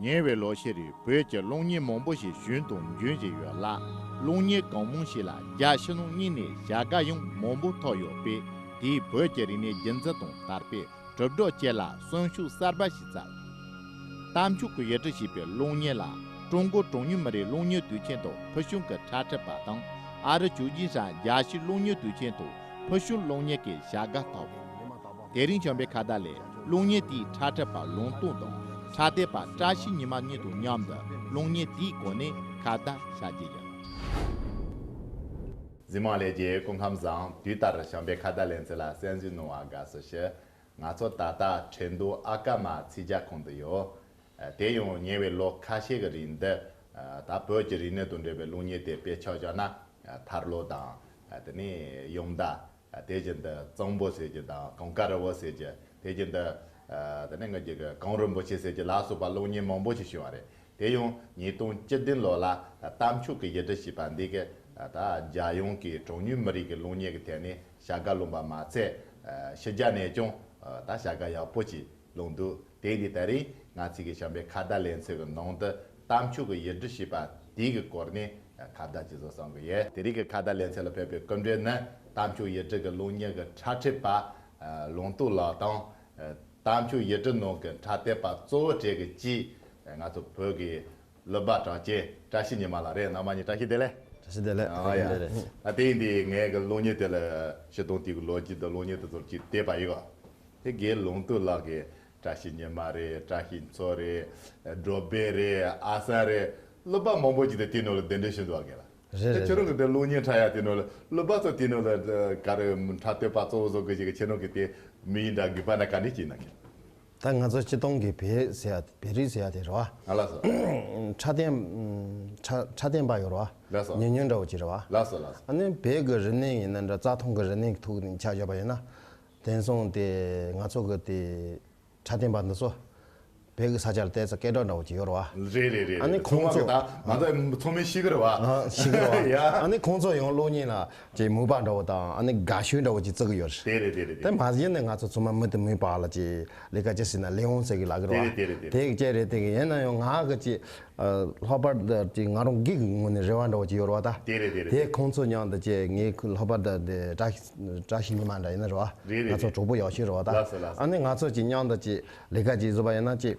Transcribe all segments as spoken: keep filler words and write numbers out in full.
ཉེ་བའི་ལོ་ཤས་རིང་བོད་ཀྱི་གློག་བརྙན་མང་པོ་ཞིག་བྱུང་དང་འབྱུང་བཞིན་ཡོད་ལ། གློག་བརྙན་གང་མང་ཞིག་ལ་རྒྱ་ཕྱི་ནང་གཉིས་ནས་བྱ་དགའ་ཡང་མང་པོ་ཐོབ་ཡོད་པས། དེས་བོད་ཀྱི་རིག་གནས་རྒྱུན་འཛིན་དང་དར་སྤེལ་དྲིལ་སྒྲོག་བཅས་ལ་གསོན་ཤུགས་གསར་པ་ཞིག་སྩལ། གཏམ་ཕྱོགས་ཀྱི་ཡུལ་གྲུ་ཞེས་པའི་གློག་བརྙན་ལ། ཀྲུང་གོ་གྲངས་ཉུང་མི་རིགས་གློག་བརྙན་དུས་ཆེན་དང་ཕུལ་བྱུང་གི་འཁྲབ་ཁྲིད་པ་དང་། ཨ་རི་ཅོ་ཅིན་ཧྲན་རྒྱལ་སྤྱིའི་གློག་བརྙན་དུས་ཆེན་དུ་ཕུལ་བྱུང་གློག་བརྙན་གྱི་བྱ་དགའ་ཐོབ། དེ་རིང་བྱམས་པའི་ཁ་བརྡ་ལས་གློག་བརྙན་དེའི་འཁྲབ་ཁྲིད་པ་ལུང་ཏུང་དང་འཁྲབ་སྟོན་པ་བཀྲ་ཤིས་ཉི་མ་གཉིས་དང་མཉམ་དུ་གློག་བརྙན་དེའི་སྐོར་ནས་ཁ་བརྡ་བྱ་རྒྱུ་ཡིན། གཟིགས་མང་ལྷན་རྒྱས་སྐུ་ཁམས་བཟང་། དུས་ལྟར་བྱམས་པའི་ཁ་བརྡ་ལེ་ཚན་ལ་གསན་གཟིགས་གནང་བ་དགའ་བསུ་ཞུ། ང་ཚོ་ད་ལྟ་ཁྲེང་ཏུའུ་ཨ་ཀ་མ་ཚིག་ཇ་ཁང་དུ་ཡོད། ཨ། དེ་ཡང་ཉེ་བའི་ལོ་ཁ་ཤས་ཀྱི་རིང་འདི། ཨ། ད་བོད་ཀྱི་རིག་གནས་དང་འབྲེལ་བའི་གློག་བརྙན་དེ་དཔེ་ཆ་བཞག་ན། ཨ། ཐར་ལོ་དང་། ཨ། དེ་ནས་ཡོམ་མདའ། ཨ། དེ་བཞིན་དུ་གཙང་པོ་ཟེར་རྒྱུ་དང་ཀུན་དགའ་རི་བོ་ཟེར་རྒྱུ། དེ་བཞིན་དུ། ཨ། དེ་ནས་ང་གི་གངས་རིན་པོ་ཆེ་ཟེར་རྒྱུ་ལ་སོགས་པ་གློག་བརྙན་མང་པོ་ཞིག་བྱུང་བ་རེད། དེ་ཡང་ཉིས་སྟོང་བཅུ་བདུན་ལོ་ལ་གཏམ་ཕྱོགས་ཀྱི་ཡུལ་གྲུ་ཞེས་པ་འདི་གི། ཨ། ད་རྒྱལ་ཡོངས་ཀྱི་གྲངས་ཉུང་མི་རིགས་ཀྱི་གློག་བརྙན་གྱི་ཐད་ནས་བྱ་དགའ་བླངས་པ་མ་ཚད། ཨ། ཕྱི་རྒྱལ་ནས་ཀྱང་། ཨ། ད་བྱ་དགའ་ཡག་པོ་ཅིག་བླངས་འདུག་དེ་འདི་ད་རིང་ང་ཚོ་གི་བྱམས་པའི་ཁ་བརྡ་ལེ་ཚན་གྱི་ནང་དུ་གཏམ་ཕྱོགས་ཀྱི་ཡུལ་གྲུ་ཞེས་པ་དེ་གི་སྐོར་ནས་ཁ་བརྡ་ཅིག་བཟོ་བསམ་གི་ཡོད། དེ་རིང་གི་ཁ་བརྡ་ལེ་ཚན་ལ་ཕེབས་པའི་སྐུ་མགྲོན་ནི་གཏམ་ཕྱོགས་ཡུལ་གྲུ་གི་གློག་བརྙན་གྱི་འཁྲབ་ཁྲིད་པ། ཨ། ལུང་ཏུང་ལགས་དང་། ཨ། གཏམ་ཕྱོགས་ཡུལ་གྲུ་ནང་གི་འཁྲབ་སྟོན་པ་གཙོ་བོ་གྲས་ཀྱི་གཅིག་ང་ཚོ་བོད་ཀྱི་གླུ་པ་གྲགས་ཅན་བཀྲ་ཤིས་ཉི་མ་ལགས་རེད། རྣམ་པ་གཉིས་བཀྲ་ཤིས་བདེ་ལེགས། བཀྲ་ཤིས་བདེ་ལེགས། ཨ། ཡ། བཀྲ་ཤིས་བདེ་ལེགས། ཨ། དེ་ཡིན་དུས་ངས་གི་གློག་བརྙན་དེ་ལ་ཕྱི་གཏོང་དེ་གི་ལོ་རྒྱུས་དང་གློག་བརྙན་དེ་ཚོར་ཅིག་བལྟས་པ་ཡིན་གོ། དེ་དགེ་ལུང་སྟོད་ལགས་ཀྱི་བཀྲ་ཤིས་ཉི་མ་རེད། བཀྲ་ཤིས་མཚོ་རེད། སྒྲོལ་དཔལ་རེད། ཨ་གསར་རེད། གླུ་པ་མང་པོ་ཅིག་དེ་དེ་ནང་ལ་གདན་འདྲེན་ཞུས་འདུག་ག་ལ། རེད། དེ་རེད། ཁྱེད་རང་གི་དེ་གློག་བརྙན་འཁྲབ་ཡ་དེ་ནང་ལ་གླུ་པ་ཚོ་དེ་ནང་ལ་ག་རེ་འཁྲབ་སྟོན་པ་གཙོ་བོ་བཟོ་དགོས་ཞེས་ཀྱི་ཁྱེད་རང་གི་དེ་དམིགས་ཡུལ་འདྲ་དགོས་པ་ན་ག་འདྲ་ཅིག་ཡིན་ན་གི། ད་ང་ཚོ་སྤྱིར་བཏང་གི་བེ་ཟེར་ཡ་བེ་རི་ཟེར་ཡ་དེ་རེད་བ། ཨ། ལགས་སོ། འཁྲབ་སྟོན། འཁྲབ་འཁྲབ་སྟོན་པ་ཡོད་རེད་བ། ལགས་སོ། ཉུང་ཉུང་འདྲ་བོ་ཅིག་རེད་བ། ལགས་སོ་ལགས་སོ། ཨ་ནི་བོད་ཀྱི་རིག་གནས་ཡིན་ན་འདྲ། རྩ་ཐང་གི་རིག་གནས་ཀྱི་ཐོག་ནས་ཆ་བཞག་པ་ཡིན་ན། དེང་སང་དེ་ང་ཚོ་གི་དེ་འཁྲབ་སྟོན་པ་འདི་ཚོ་བོད་ཀྱི་ས་ཆ་ལ་བལྟས་ཚེ་སྐད་གྲགས་འདྲ་བོ་ཅིག་ཡོད་རེད་བ། རེད་རེད་རེད། ཨ་ནི་རེད། ཁོང་ཚོ་ཚང་མ་གི་ད་ང་ཚོ་ཚང་མས་ཤེས་ཀྱི་རེད་བ། ཨ། ཤེས་ཀྱི་རེད་བ། ཡ། ཨ་ནི་ཁོང་ཚོ་ཡང་གློག་བརྙན་ལ་ཅིག་མོས་པ་འདྲ་བོ་དང་། ཨ་ནི་དགའ་ཤོས་འདྲ་བོ་ཅིག་བརྩི་གི་ཡོད་རེད། དེ་རེད་དེ་རེད་དེ། དེ་མ་ཡིན་ནས་ང་ཚོ་ཚང་མ་མི་དེ་མོས་པ་ལ་ཅིག་ལས་ཀ་ཅི་ཟེར་ན་ལས་དབང་ཟེར་གི་ལབ་གི་རེད་བ། དེ་རེད་དེ་རེད་དེ། དེ་གི་ཅི་རེད། དེ་གི་ཡིན་ན་ཡང་ང་གི་ཅིག་ཨ། ལྷག་པར་དུ་ཅིག་ང་རང་སྒེར་གྱི་ངོས་ནས་རེ་བ་འདྲ་བོ་ཅིག་ཡོད་རེད་བ་ད། དེ་རེད་དེ་རེད་དེ། དེ་ཁོང་ཚོ་མཉམ་དུ་ཅིག་ངའི་ལྷག་པར་དུ་དེ་བཀྲ་ཤིས་བཀྲ་ཤིས་ཉི་མ་འདྲ་ཡིན་ན་རེད་བ། རེད་རེད། ང་ཚོ་གྲོགས་པོ་ཡག་ཤོས་རེད་བ་ད། ལགས་སོ་ལགས་སོ། ཨ་ནི་ང་ཚོ་ཅིག་མཉམ་དུ་ཅིག་ལས་ཀ་ཅིག་བཟོ་བ་ཡིན་ན་ཅིག་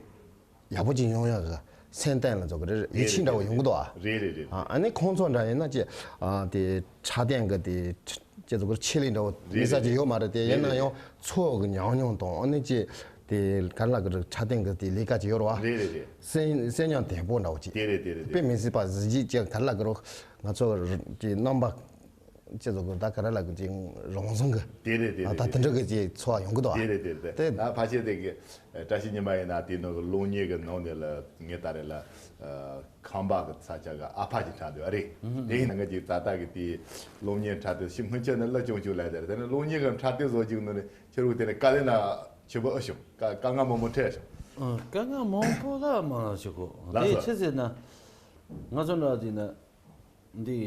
ཡག་པོ་ཅིག་ཡོང་ཡག་གི་སེམས་གཏིང་ལ་བཟོ་གི་རེད། ཡིད་ཆེས་འདྲ་བོ་ཡོང་གི་འདུག་ཨ། རེད་རེད་རེད། ཨ། ཨ་ནི་ཁོང་ཚོ་འདྲ་ཡིན་ན་ཅིག་ཨ། དེ་འཁྲབ་སྟོན་གི་དེ་ཅི་ཟེར་དགོས་རེད། ཆེད་ལས་འདྲ་བོ་མེད་ས་ཅིག་ཡོད་མ་རེད་དེ། རེད་ཡིན་ན་རེད། ཡང་འཚོ་བ་གི་ཉམས་མྱོང་དང་། ཨ་ནི་ཅིག་དེ་ག་རེ་ལབ་དགོས་རེད། འཁྲབ་སྟོན་གི་དེ་ལས་ཀ་ཅིག་ཡོད་རེད་བ། རེད་རེད་རེད། སེམས་སེམས་ཉམས་ལྡན་པོ་འདྲ་བོ་ཅིག་དེ་རེད་དེ་རེད་དེ། དཔེ་མི་སྲིད་པ་གཟི་བརྗིད་ཅན། ག་རེ་ལབ་དགོས་རེད། ང་ཚོ་གི་རྣམ་པ་ཅི་ཟེར་དགོས་རེད། ད་ག་རེ་ལབ་དགོས་རེད། རང་བྱུང་གི། དེ་རེད་དེ་རེད། ཨ། ད་དེ་འདྲ་གི་ཅིག་འཚོ་བ་ཡོང་གི་འདུག་ཨ། དེ་རེད་དེ་རེད་དེ། དེ་ད་ཕལ་ཆེར་དེ་གི་བཀྲ་ཤིས་ཉི་མ་ཡིན་ན་དེ་ནང་གི་གློག་བརྙན་གི་ནང་ནས་ལ་ངས་ད་རེས་ལ་ཨ། ཁམས་པ་གི་ས་ཆ་གི་ཨ་ཕ་ཅིག་འཁྲབ་འདོད་རེད། ཨུ་ཧུམ། དེ་ཡིན་ན་ང་ཅིག་ད་ལྟ་གི་དེའི་གློག་བརྙན་འཁྲབ་སྟོན་ཞིག་སྔོན་ཆད་ནས་གླུ་ཆུང་ཆུང་ལབ་དེ་རེད། དེ་ནས་གློག་བརྙན་གི་འཁྲབ་སྟོན་བཟོ་རྒྱུ་ནང་ནས་ཁྱེད་རང་དེ་ནས་དཀའ་ལས་ན་ཆེན་པོ་ཨེ་བྱུང་། དཀའ་དཀའ་ངལ་མང་པོ་འཕྲད་བྱུང་། ཨ། དཀའ་ངལ་མང་པོ་ལ་མང་ཞིག་གོ། ལགས་སོ། དེ་ཅི་ཟེར་ན། ང་ཚོ་འདྲ་ཟེར་ན། འདི་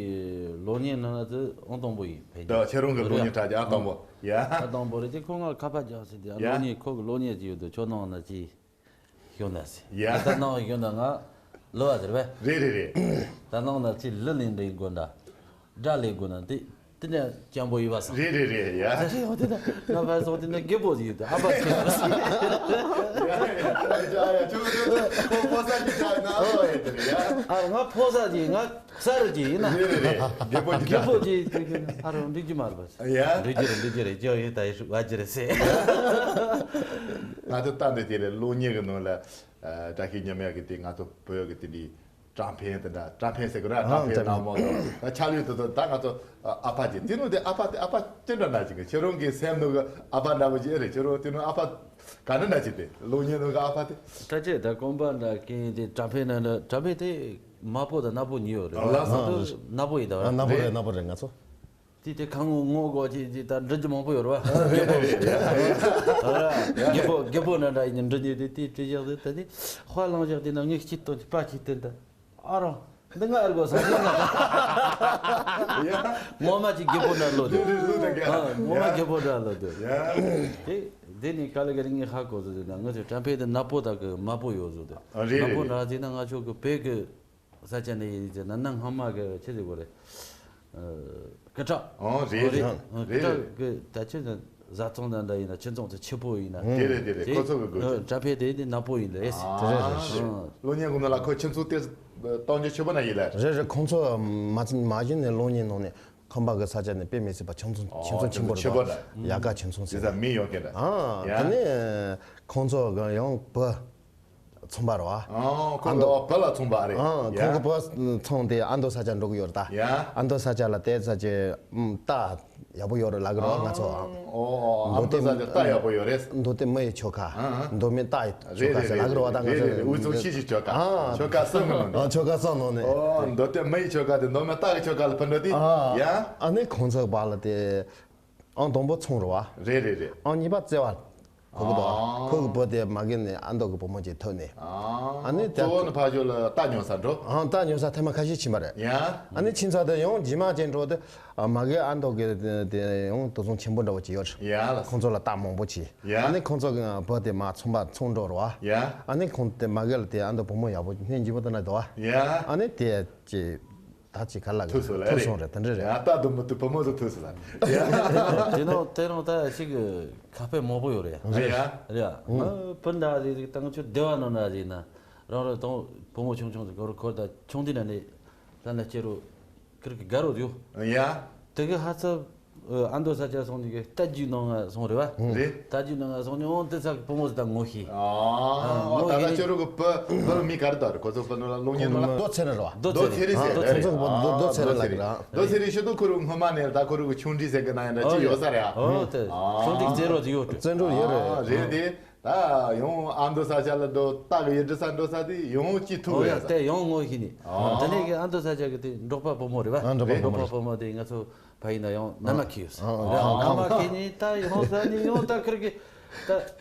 གློག་བརྙན་ནང་ན་ཚོ་ཨང་དང་པོ་ཡིན། ཕལ་ཆེར། ད་ཁྱེད་རང་གི་གློག་བརྙན་འཁྲབ་རྒྱུ་ཨང་དང་པོ། ཡ། ཨང་དང་པོ་རེད། དེ་ཁོ་ང་ཁ་པར་རྒྱག་ཟེར་དེ། ཡ། གློག་བརྙན་ཁོ་གི་གློག་བརྙན་ཅིག་ཡོད་དོ། ཁྱོད་ནང་ན་ཅིག་ཤོག་ན་ཟེར། ཡ། ད་ནང་ཤོག་ན་ང་གླུ་བ་ཟེར་བས། རེད་རེད་རེད། ད་ནང་ན་ཅིག་གླུ་ལེན་འདྲ་དགོས་འདྲ། སྒྲ་ལེན་དགོས་ན་དེ་དེ་ནས་སྤྱང་པོ་ཡིན་པ་སང་། རེད་རེད་རེད། ཡ། ད་རེད། འོ་དེ་ན་ང་ཕར་སོང་དེ་ན་རྒད་པོ་ཅིག་ཡོད་དོ། ཨ་ཕ་ཟེར། ཡ་ཡ་ཡ། ཁྱོད་ཁྱོད་ཁོ་ཕོ་གསར་ཅིག་ཆགས་ན་ཨོ་ཡ་དེ་རེད་ཡ། ཨ། ང་ཕོ་གསར་ཅིག་ང་གསར་ཅིག་ཡིན་ན། རེད་རེད་རེད། རྒད་པོ་ཅིག་རྒད་པོ་ཅིག་ཅིག་ཡིན་ན། ཨ་རོ་འགྲིག་གི་མ་རེད་པ། ཡ། འགྲིག་གི་རེད། འགྲིག་གི་རེད། ཅོ་ཡིན་ད་ཡིན་བ་ཅི་རེད་ཟེར། ང་ཚོ་ལྟ་འདི་དེ་རེད། གློག་བརྙན་གི་ནང་ལ་ཨ་བཀྲ་ཤིས་ཉི་མ་གི་དེ་ང་ཚོ་བོད་གི་དེ་འདྲའི་ཀྲང་ཕན་དེ་འདྲ། ཀྲང་ཕན་ཟེར་གི་ར། ཨ། ཀྲང་ཕན་ཀྲང་ཕན་ནག་མོ་དང་ད་ཕྱག་ལུས་དེ་ཚོ་ད་ང་ཚོ་ཨ་ཕ་ཅིག་དེ་ནང་དེ་ཨ་ཕ་དེ་ཨ་ཕ་ཅི་འདྲ་འདྲ་ཅིག་གི། ཁྱེད་རང་གི་སེམས་ནང་གི་ཨ་ཕ་འདྲ་པོ་ཅིག་ཨེ་རེད། ཁྱེད་རང་དེ་ནང་ཨ་ཕ་ག་འདྲ་འདྲ་ཅིག་དེ་གློག་བརྙན་ནང་གི་ཨ་ཕ་དེ། ད་ཅི་ད་རྐང་པ་འདྲ་གིན་དེ་ཀྲང་ཕན་ན་འདྲ། ཀྲང་ཕན་དེ་དམར་པོ་དང་ནག་པོ་གཉིས་ཡོད་རེད། ཨ་ལགས་སོ། ང་ཚོ་ནག་པོ་ཡིན་ད། ཨ། ནག་པོ་རེད། རེད། ནག་པོ་རེད། ང་ཚོ། དེ་དེ་ཁ་ངོ་ངོ་གོ་ཅི་ཅི་ད་འདྲི་རྒྱུ་མང་པོ་ཡོད་རེད་བ། རྒད་པོ། རེད་རེད། རྒད་པོ་རྒད་པོ་ན་འདྲ་ཡིན་འདྲི་རྒྱུ་དེ་དེ་དྲི་བཞག་དེ་ད་དེ་ཧ་ལང་བཞག་དེ་ན་ངས་ཁྱི་སྟོན་དེ་པ་ཁྱི་སྟོན་ད། ཨ་རོ། འདི་ང་ཨར་གོ་སང་ཡིན་ན། ཡ། ངོ་མ་ཅིག་རྒད་པོ་འདྲ་ལོ་དེ། རེད་རེད། ལོ་དེ་ག་ཨ། ངོ་མ་ཡ། རྒད་པོ་འདྲ་ལོ་དེ། ཡ། དེ། འདི་ནི་ག་ལ་ག་རེ་ངས་ཧ་གོ་ཟེར་ན། ང་ཚོའི་བཀྲ་ཕེ་དེ་ནག་པོ་དག་གི་དམར་པོ་ཡོད་ཟེར་དེ། ཨ། རེད། ནག་པོ་རེད། འདྲ་ཟེར་ན་ང་ཚོ་གི་བོད་གི་ས་ཆ་ནས་ཡིན་ཟེར་ན། ན་སྔ་མ་གི་ཆི་ཟེར་དགོས་རེད། ཨ། སྐུ་དྲག་ཨོ། རེད། རེད། རེད། ཨ། སྐུ་དྲག་རེད། གི་ད་ཆི་ཟེར་ན་བཟའ་ཚང་དང་འདྲ་ཡིན་ན་ཁྱིམ་ཚང་དེ་ཆེ་པོ་ཡིན་ན། དེ་རེད། དེ་རེད། དེ་ཁོ་ཚོ་གི་དགོས། ཨ། བཀྲ་ཕེ་དེ་དེ་ནག་པོ་ཡིན་རེད། ཨ། དེ་རེད། རེད། རེད། ཨ། གློག་བརྙན་གོང་ན་ལ་ཁོ་ཁྱིམ་ཚང་དེ་གཏོང་རྒྱུ་ཆེ་པོ་ན་ཡིན་ལ། རེད། རེད། ཁོང་ཚོ་མ་མ་གཞི་ནས་གློག་བརྙན་ནང་ནས། ཁམས་པ་གི་ས་ཆ་ནས་དཔེ་མི་སྲིད་པ་ཁྱིམ་ཚང་། ཨོ། ཁྱིམ་ཚང་ཆེན་པོ་ཆེན་པོ་རེད་པ། རེད། ཡལ་ག་ཁྱིམ་ཚང་ཟེར། དེ་ས་མི་ཡོང་མཁན་རེད། ཨ། ཡ། དེ་ནས་ཁོང་ཚོ་གི་ཡང་བུ་ཚོང་པ་རེད་པ། ཨོ། ཁོང་གི་ཨ་མདོ། བུ་ལ་ཚོང་པ་རེད། ཨ། ཡ། ཁོང་གི་བུ་ཚོང་དེ་ཨ་མདོ་ས་ཆ་འགྲོ་གི་ཡོད་རེད་ད། ཡ། ཨ་མདོ་ས་ཆ་ལ་དེ་ས་ཆའི་རྟ་ཡག་པོ་ཡོད་རེད་ལབ་གི་རེད་པ། ང་ཚོ། ཨོ། ཨོ། ཨ་མདོ་དེ་ས་ཆ་རྟ་ཡག་པོ་ཡོད་རེད། མདོ་དེ་མི་ཡི་ཆོལ་ཁ། ཨ། ཨ། མདོ་སྨད་རྟ་ཡི་ཆོལ་ཁ་ཟེར་ལབ་གི་རེད་པ། ད་ང་ཚོ། རེད། རེད། རེད། དབུས་གཙང་ཆུ་བཞི་ཆོལ་ཁ། ཨ། ཆོལ་ཁ་གསུམ་གི་ནང་ནས། ཨ། ཆོལ་ཁ་གསུམ་ནང་ནས། ཨོ། མདོ་སྟོད་མི་ཡི་ཆོལ་ཁ་དེ་མདོ་སྨད་རྟ་གི་ཆོལ་ཁ་ལ་ཕུད་འགྲོ་དུས། ཨ། ཡ། ཨ་ནི་ཁོང་ཚོ་བར་ལ་དེ་ཨང་དང་པོ་ཚོང་རེད་པ། རེད། རེད། རེད། ཨང་གཉིས་པ་བརྩེ་བ། ཁོ་གི་དོ། ཨ། ཁོ་གི་བུ་དེ་མ་གི་ནས་ཨ་མདོ་གི་བུ་མོ་ཅིག་ཐུག་ནས། ཨ། ཨ་ནི་དེ། གཙོ་བོ་ནི་ཕ་ཆོས་ལ་རྟ་ཉོ་ས་འགྲོ། ཨང་། རྟ་ཉོ་ས་ཐེངས་མ་ཁ་ཤས་ཕྱིན་པ་རེད། ཡ། ཨ་ནི་ཕྱིན་ཚར་དུས་ཡང་རྗེས་མ་ཅིག་འགྲོ་དུས། ཨ། མ་གི་ཨ་མདོ་གི་དེ་ཡང་དུད་ཚང་ཆེན་པོ་འདྲ་བོ་ཅིག་ཡོད་རེད། ཡ་ལ། ཁོང་ཚོ་ལ་རྟ་མང་པོ་ཅིག། ཡ། ཨ་ནི་ཁོང་ཚོ་གི་བུ་དེ་མར་ཚོང་པ་ཚོང་འགྲོ་རེད་པ། ཡ། ཨ་ནི་ཁོང་དེ་མ་གི་ལ་དེ་ཨ་མདོ་བུ་མོ་ཡག་པོ་སྙིང་རྗེ་པོ་དེ་འདྲ་འདུག་པ། ཡ། ཨ་ནི་དེ་ཅིག་ད་ཅིག་ག་ལ་གི་ཐུག་སོང་ལ། ཐུག་སོང་རེད། དེ་འདྲ་རེད། ཡ། རྟ་དུམ་བུ་དུ་བུ་མོ་དུ་ཐུག་སོང་ལ། ཡ། དེ་ནང་དེ་ནང་ད་ཞིག་གི་ཁ་དཔེ་མང་པོ་ཡོད་རེད། རེད། ཡ། རེད། ང་བུ་འདྲ་ཟིག་དང་ཆུ་སྡེ་བ་ནང་ན་ཟིག་ན། རང་རང་དང་བུ་མོ་ཆུང་ཆུང་ཟིག་གོར་གོར་ད་ཆུང་དུས་ན་ནས་ལ་ན་སྐྱེ་རུ། ཁིར་གི་དགའ་རོགས་ཡོད། ཡ། དེ་གི་ཧ་ཚ། ཨ་མདོ་ས་ཆ་སོང་ནི་གི་རྟ་རྒྱུག་ནང་ང་སོང་རེད་པ། རེད། རྟ་རྒྱུག་ནང་ང་སོང་ནི་འོང་དེ་ས་གི་བུ་མོ་ཟིག་ད་ངོ་ཤེས། ཨ། ཨ། ངོ་ཨོ། ད་ཤེས་ལྟ་ནི། ཁྱོད་རང་གི་བུ་བུ་མི་ག་རེ་ད་རེད། ཁོ་ཚོ་བུ་ནོ་ལ་གློག་བརྙན་ནོ་ལ། རྡོ་ཚེ་རིང་རེད་པ། རྡོ་ཚེ་རིང་ཟེར། རྡོ་ཚེ་རིང་ཟེར། ཨ། རྡོ་ཚེ་རིང་ལ་གི་ར། རྡོ་ཚེ་རིང་ཤི་དུས་ཁོ་རང་སྔོན་མ་ནས་ད་ཁོ་རང་གི་ཆུང་འདྲིས་ཟེར་གི་ན་ཡང་འདྲ་ཅི་ཡོད་ས་རེད། ཨ། ཨོ། དེ་ཨ། ཆུང་འདྲིས་རྩེད་རོགས་ཅིག་ཡོད་རེད། རྩེད་རོགས་ཡོད་རེད། ཨ། རེད་དེ། ད་ཡང་ཨ་མདོ་ས་ཆ་ལ་འགྲོ། རྟ་གི་ཡི་འདྲི་ས་འགྲོ་ས་དེ་ཡང་ཅི་ཐུག་ཨོ་ཡ། ཡ་ས། དེ་ཡང་ངོ་ཤེས་ནི། ཨ། དེ་ནས་གི་ཨ་མདོ་ས་ཆ་གི་དེ་འབྲོག་པ་བུ་མོ་རེད་པ། ཨ། འབྲོག་པ་བུ་མོ་རེད། འབྲོག་པ་བུ་མོ་དེ་ང་ཚོ་ཕ་ཡིན་ན་ཡང་མནའ་མ་ཁེལ་ཡོད་ས། ཨ། ཨ། ཨ། མནའ་མ་ཁེལ་ནི་ད་ཡང་ས་ནི་ཡང་ད་ཁིར་གི་ད་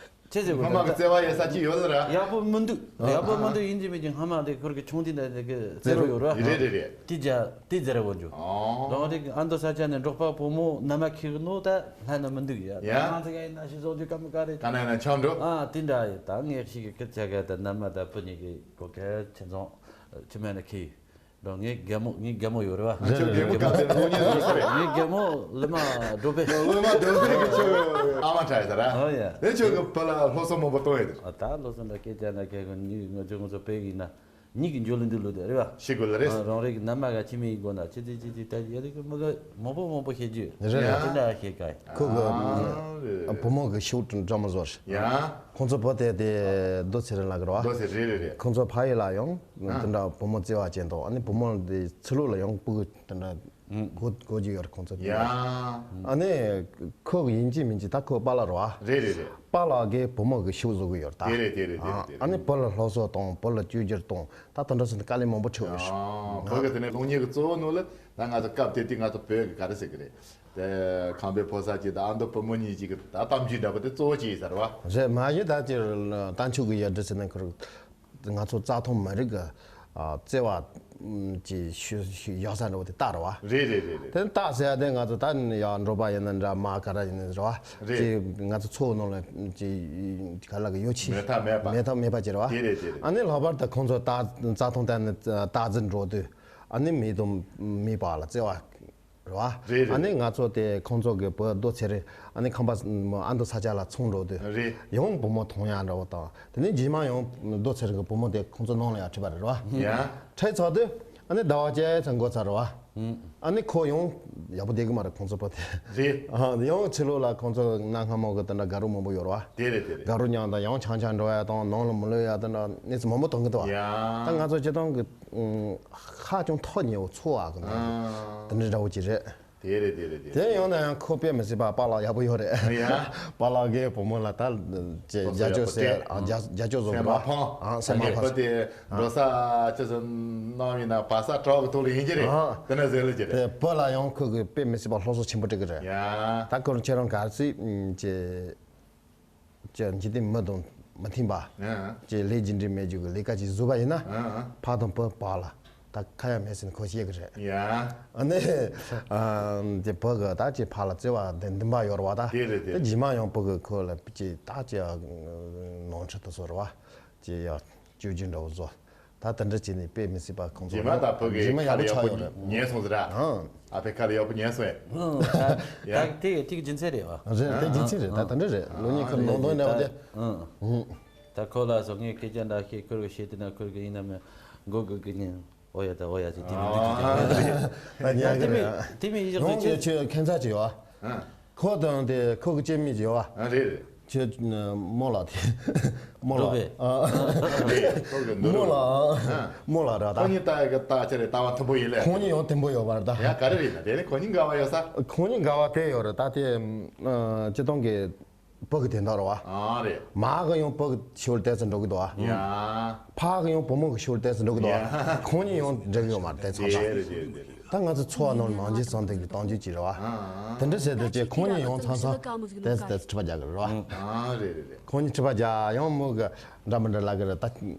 ཆི་ཟེར་དགོས། སྔོན་མ་གི་ད་བརྩེ་བ་ཡོད་ས་ཅི་ཡོད་ས་ར། ཡག་པོ་མི་འདུག། ཨ། ཡག་པོ་མི་འདུག། ཡིན་གཅིག་མིན་གཅིག་སྔ་མ་དེ་ཁིར་གི་ཆུང་དུས་ནས་དེ་གི་རྩེད་རོགས་ཡོད་ར། རེད། རེད། རེད། དེ་རྒྱ་དེ་རྩེད་རོགས་འཇུ། ཨ། རང་རེ་གི་ཨ་མདོ་ས་ཆ་ནས་འབྲོག་པ་བུ་མོ་མནའ་མ་ཁེལ་གི་ནོ་ད་ལྷ་ན་མི་འདུག་ཡ། ཡ། ང་ཚོ་ག་ཡིན་ན་ཤི་བཟོ་རྒྱུ་ཀ་མི་ཀ་རེད། ཀ་ན་ཡིན་ན་ཆང་འགྲོ། ཨ། དེ་འདྲ་ཡོད། ད་ངས་ཤི་གི་ཁིར་ཆ་ག་ད་མནའ་མ་ད་བུ་གཉིས་ཀྱི་གོ་ཁ་ཆེ་ཚང་ཆི་མེད་ན་ཁེལ་ཡོད། རང་ངའི་རྒན་མོ། ངའི་རྒན་མོ་ཡོད་རེད་པ། ཁྱོད་རྒན་མོ་སྐབས་དེར་སློབ་གཉེར་ཡོད་ས་རེད། ངའི་རྒན་མོ་ལི་མ་སྒྲོལ་དཔལ། ལི་མ་སྒྲོལ་དཔལ་གྱིས་ཁྱོད་ཨ་མ་ཁྲིད་ཡོད་ས་རེད། ཨོ་ཡ། དེ་ཁྱོད་ཀྱི་བུ་ལ་སློབ་གསོ་མང་པོ་གཏོང་ཡོད་དེ། ཨ། ད་སློབ་གསོ་འདྲ་སྐད་ཆ་འདྲ་སྐད་གི་ནི་ང་ཚོ་ང་ཚོ་དཔེ་ཡིན་ན་ཉིད་ཀྱི་འཇོ་ལུ་འདི་ལུ་དེ་རེད་པ། ཤི་དགོས་ལ་རེད། ཨ། རང་རེ་གི་མནའ་མ་ག་ཁྱིམ་མི་ཡིན་དགོས་ན་ཆི་དེ་ཆི་དེ་ད་ཡ་རེ་གི་མི་ག་མང་པོ་མང་པོ་བཤད་རྒྱུ་རེད། རེད། དེ་འདྲ་བཤད་ག་ཡ། ཁོ་གི་ཨ། རེད། བུ་མོ་གི་ཤུགས་འདྲ་མ་བཟོ་རེད། ཡ། ཁོང་ཚོ་བུ་དེ་དེ་རྡོ་ཚེ་རིང་ལ་གི་རེད་པ། རྡོ་ཚེ་རིང་། རེད། རེད། རེད། ཁོང་ཚོ་ཕ་ཡུལ་ལ་ཡང་། ཨ། དེ་འདྲ་བུ་མོ་བརྩེ་བ་ཅན་དང་། ཨ་ནི་བུ་མོ་དེ་ཚུར་ལོག་ལ་ཡང་སྤུ་གུ་དེ་འདྲ་ཨུ། གོ་གོ་རྒྱུ་ཡོད་རེད་ཁོང་ཚོ། ཡ། ཨ་ནི་ཁོ་ཡིན་གཅིག་མིན་གཅིག་ད་ཁོ་པཱ་ལགས་རེད་པ། རེད། རེད། རེད། པཱ་ལགས་ཀྱིས་བུ་མོ་གི་ཤུགས་བཟོ་གི་ཡོད་རེད་ད། དེ་རེད། དེ་རེད། དེ་རེད། ཨ། དེ་རེད། ཨ་ནི་བུ་ལ་སློབ་གསོ་གཏོང་། བུ་ལ་བཅོས་བསྒྱུར་གཏོང་། ད་དེ་འདྲ་སོང་དུས་དཀའ་ལས་མང་པོ་འཕྲད་ཡོད་རེད། ཨ། བུ་གི་དེ་ནས་སློབ་གཉེར་གྱི་གཙོ་བོ་ནོ་ལ་ད་ང་ཚོ་སྐབས་དེ་དུས་ང་ཚོ་བོད་ཀྱི་ག་རེ་ཟེར་གི་རེད། དེ་ཁམས་པའི་ཕོ་གསར་གྱི་ད་ཨ་མདོ་བུ་མོ་གཉིས་ཀྱི་ད་གཏམ་རྒྱུད་འདྲ་པོ་དེ་གཙོ་བོ་ཅིག་ཡིན་ས་རེད་པ། རེད། མ་གཞི་ད་ཅིག་རྟ་མཆོག་གི་ཡ་འདྲི་ཟེར་ན་ཁོ་རང་ང་ཚོ་རྩྭ་ཐང་མི་རིགས་ཀྱི་ཨ་བརྩེ་བ་ཅིག་ཞུ་ཞུ་ཡག་ས་འདྲ་བོ་དེ་རྟ་རེད་པ། རེད། རེད། རེད། རེད། དེ་རྟ་ཟེར་ཡ་དེ་ང་ཚོ་ད་ཡ་འབྲོག་པ་ཡིན་ན་འདྲ་མ་ག་ར་ཡིན་ན་རེད་པ། རེད། ཅིག་ང་ཚོ་མཚོ་ནང་ལ་ཅིག་ག་ལ་གི་ཡོ་ཆི་མེད་ཐབས་མེད་པ། མེད་ཐབས་མེད་པ་ཅིག་རེད་པ། དེ་རེད། དེ་རེད། ཨ་ནི་ལྷག་པར་དུ་ཁོང་ཚོ་རྟ་རྩྭ་ཐང་དེ་ནས་རྟ་རྫི་འགྲོ་དུས་ཨ་ནི་མི་དང་མི་བར་ལ་བརྩེ་བ། རེད་པ། རེད། རེད། ཨ་ནི་ང་ཚོ་དེ་ཁོང་ཚོ་གི་བུ་རྡོ་ཚེ་རིང་ཨ་ནི་ཁམས་པ་ཨ་མདོ་ས་ཆ་ལ་ཚོང་འགྲོ་དུས། རེད། ཡང་བུ་མོ་མཐོང་ཡག་འདྲ་བོ་དང་། དེ་ནས་རྗེས་མ་ཡང་རྡོ་ཚེ་རིང་གི་བུ་མོ་དེ་ཁོང་ཚོ་ནང་ལ་ཡར་ཁྲིད་པ་རེད་པ། ཡ། ཁྲིད་ཚར་དུས་ཨ་ནི་ཟླ་བ་གཅིག་ཙམ་འགོར་ཚར་རེད་པ། ཨ་ནི་ཁོ་ཡང་ཡག་པོ་བསྡད་གི་མ་རེད་ཁོང་ཚོ་བུ་དེ། རེད། ཨ། ཡང་ཕྱི་ལོགས་ལ་ཁོང་ཚོ་གནའ་སྔ་མོ་གི་དེ་འདྲ་དགའ་རོགས་མང་པོ་ཡོད་རེད་པ། དེ་རེད། དེ་རེད། དགའ་རོགས་མཉམ་དང་ཡང་ཆང་ཆང་འགྲོ་ཡག་དང་ནང་ལ་མི་ལོག་ཡག་དེ་འདྲ་གནས་ཚུལ་མང་པོ་མཐོང་གི་འདུག་པ། ཡ། ད་ང་ཚོ་སྤྱིར་བཏང་གི་ཧ་ཅང་ཐོག་ཉེ་བོ་ཚོ་བ་གི་ནང་། ཨ། དེ་འདྲ་འདྲ་བོ་ཅིག་རེད། དེ་རེད། དེ་རེད། དེ་དེ་རེད། ཡང་ན་ཡང་ཁོ་དཔེ་མི་སྲིད་པ་པཱ་ལགས་ཡག་པོ་ཡོད་རེད། ཡ། པཱ་ལགས་ཀྱིས་བུ་མོ་ལ་ད་རྒྱ་སྐྱོགས་ཟེར། ཨ། རྒྱ་རྒྱ་སྐྱོགས་བཟོ་གི་རེད་པ། ཨ། སེམས་མ་ཕངས། ཨ། སེམས་མ་ཕངས། བུ་དེ་འགྲོ་ས་ཅི་ཙམ་གནང་ཡིན་ན་བ་ས་བྲག་གི་ཐོག་ལ་ཡིན་གྱི་རེད། ཨ། དེ་འདྲ་ཟེར་ལེ་གྱི་རེད། དེ་བུ་ལ་ཡང་ཁོ་གིས་དཔེ་མི་སྲིད་པ་སློབ་གསོ་ཆེན་པོ་སྤྲད་གི་རེད། ཡ། ད་ཁོ་རང་ཁྱེད་རང་ག་ཚོད་ཅི། ཅི་འཇིག་རྟེན་མི་དང་མི་མཐུན་པ། ཨ། ཅི་ལས་རྒྱུ་འབྲས་མེད་རྒྱུ་གི་ལས་ཀ་ཅིག་བཟོས་པ་ཡིན་ན། ཨ། ཕ་དང་བུ་བར་ལ། ད་ཁ་ཡ་མེད་ཟེར་ནས་ཁོ་བཤད་གི་རེད། ཡ། ཨ་ནི་ཨ་དེ་བུ་གི་ད་ཅིག་ཕ་ལ་བརྩེ་བ་དེ་འདུན་པ་ཡོད་རེད་བ། ད་དེ་རེད་དེ། དེ་རྗེས་མ་ཡང་བུ་གི་ཁོ་ལ་ཅིག་ད་ཅིག་ནོར་འཁྲུལ་དུ་བཟོ་རེད་བ། ཅིག་ཡ་བཅོས་རྒྱུ་འདྲ་བོ་བཟོ། ད་དེ་འདྲ་བྱས་ནས་དཔེ་མི་སྲིད་པ་ཁོང་ཚོ་རྗེས་མ་ད་བུ་གི་རྗེས་མ་ཁ་ཡག་ལ་པོ་ཡག་པོ་ཆགས་ཡོད་རེད། ཉན་སོང་ཟེར་ར། ཨང་། ཨ་ཕའི་ཁ་ལ་ཡག་པོ་ཉན་སོང་ཨེ། ཨང་། ད་ཡ། ད་དེ་དེ་གི་རྒྱུ་མཚན་རེད་བ། རེད། དེ་རྒྱུ་མཚན་རེད། ད་དེ་འདྲ་རེད། ལོ་གཉིས་ཁར་ནང་དོན་འདྲ་བ་དེ། ཨང་། ཨང་། ད་ཁོ་ལ་སོགས་ངས་སྐད་ཆ་འདྲ་བཤད། ཁོར་གི་བཤད་དེ་ན་ཁོར་གི་ཡིན་ན་མིན་མགོ་སྒུར་གི་ཉན། ཨོ་ཡ་ད་ཨོ་ཡ་ཟེར་དེ་མི་འདུག་ཅིག་ད་ཉན་གི་རེད། དེ་མི་དེ་མི་ཡིག་ཡོང་གི་ཆོས་ཁྱད་མཚར་ཅིག་ཡོད་ཨ། ཁོ་དང་དེ་ཁོ་གི་སྐྱེ་མི་ཅིག་ཡོད་ཨ། རེད་རེད། ཁྱོད་རྨོ་ལགས་དེ། རྨོ་ལགས། རེད། ཁོ་གི་འདུག་རྨོ་ལགས། རྨོ་ལགས་ར་ད། ཁོ་གཉིས་ལྟ་ཡ་གི་ལྟ་ཆ་རེད། ལྟ་བ་མཐུན་པོ་ཡིན་ལེ། ཁོ་གཉིས་ཡང་མཐུན་པོ་ཡོད་པ་རེད་ད། ཡ་ག་རེ་རེད་ན་དེ་ནི་ཁོ་གཉིས་འགལ་བ་ཡོད་ས། ཁོ་གཉིས་འགལ་བ་དེ་ཡོད་རེད་ད། དེ་སྤྱི་བཏང་གི་བུ་གི་དེ་འདྲ་རེད་བ། ཨ་རེད། མ་གི་ཡང་བུ་གི་ཤུལ་ཏོག་ཙམ་འགྲོ་གི་འདུག་བ། ཡ། ཕ་གི་ཡང་བུ་མོ་གི་ཤུལ་ཏོག་ཙམ་འགྲོ་གི་འདུག་བ། ཡ། ཁོ་གཉིས་ཡང་འགྲིག་གི་ཡོད་མ་རེད་དེ་ཚང་མ། དེ་རེད་དེ་རེད་དེ་རེད། ད་ང་ཚོ་འཚོ་བ་ནང་མང་ཇི་སང་དེ་གི་གཏོང་རྒྱུ་ཅིག་རེད་བ། ཨ། དེ་འདྲ་བྱས་ཏེ་ཅེ་ཁོ་གཉིས་ཡང་ཚང་ཚང་ཏོག་ཙམ་ཏོག་ཙམ་འཁྲིག་པ་རྒྱག་གི་རེད་བ། ཨ་རེད་རེད་རེད། ཁོ་གཉིས་འཁྲིག་པ་རྒྱག་ཡང་མོ་གི་འདྲ་མི་འདྲ་ལབ་གི་རེད་ད།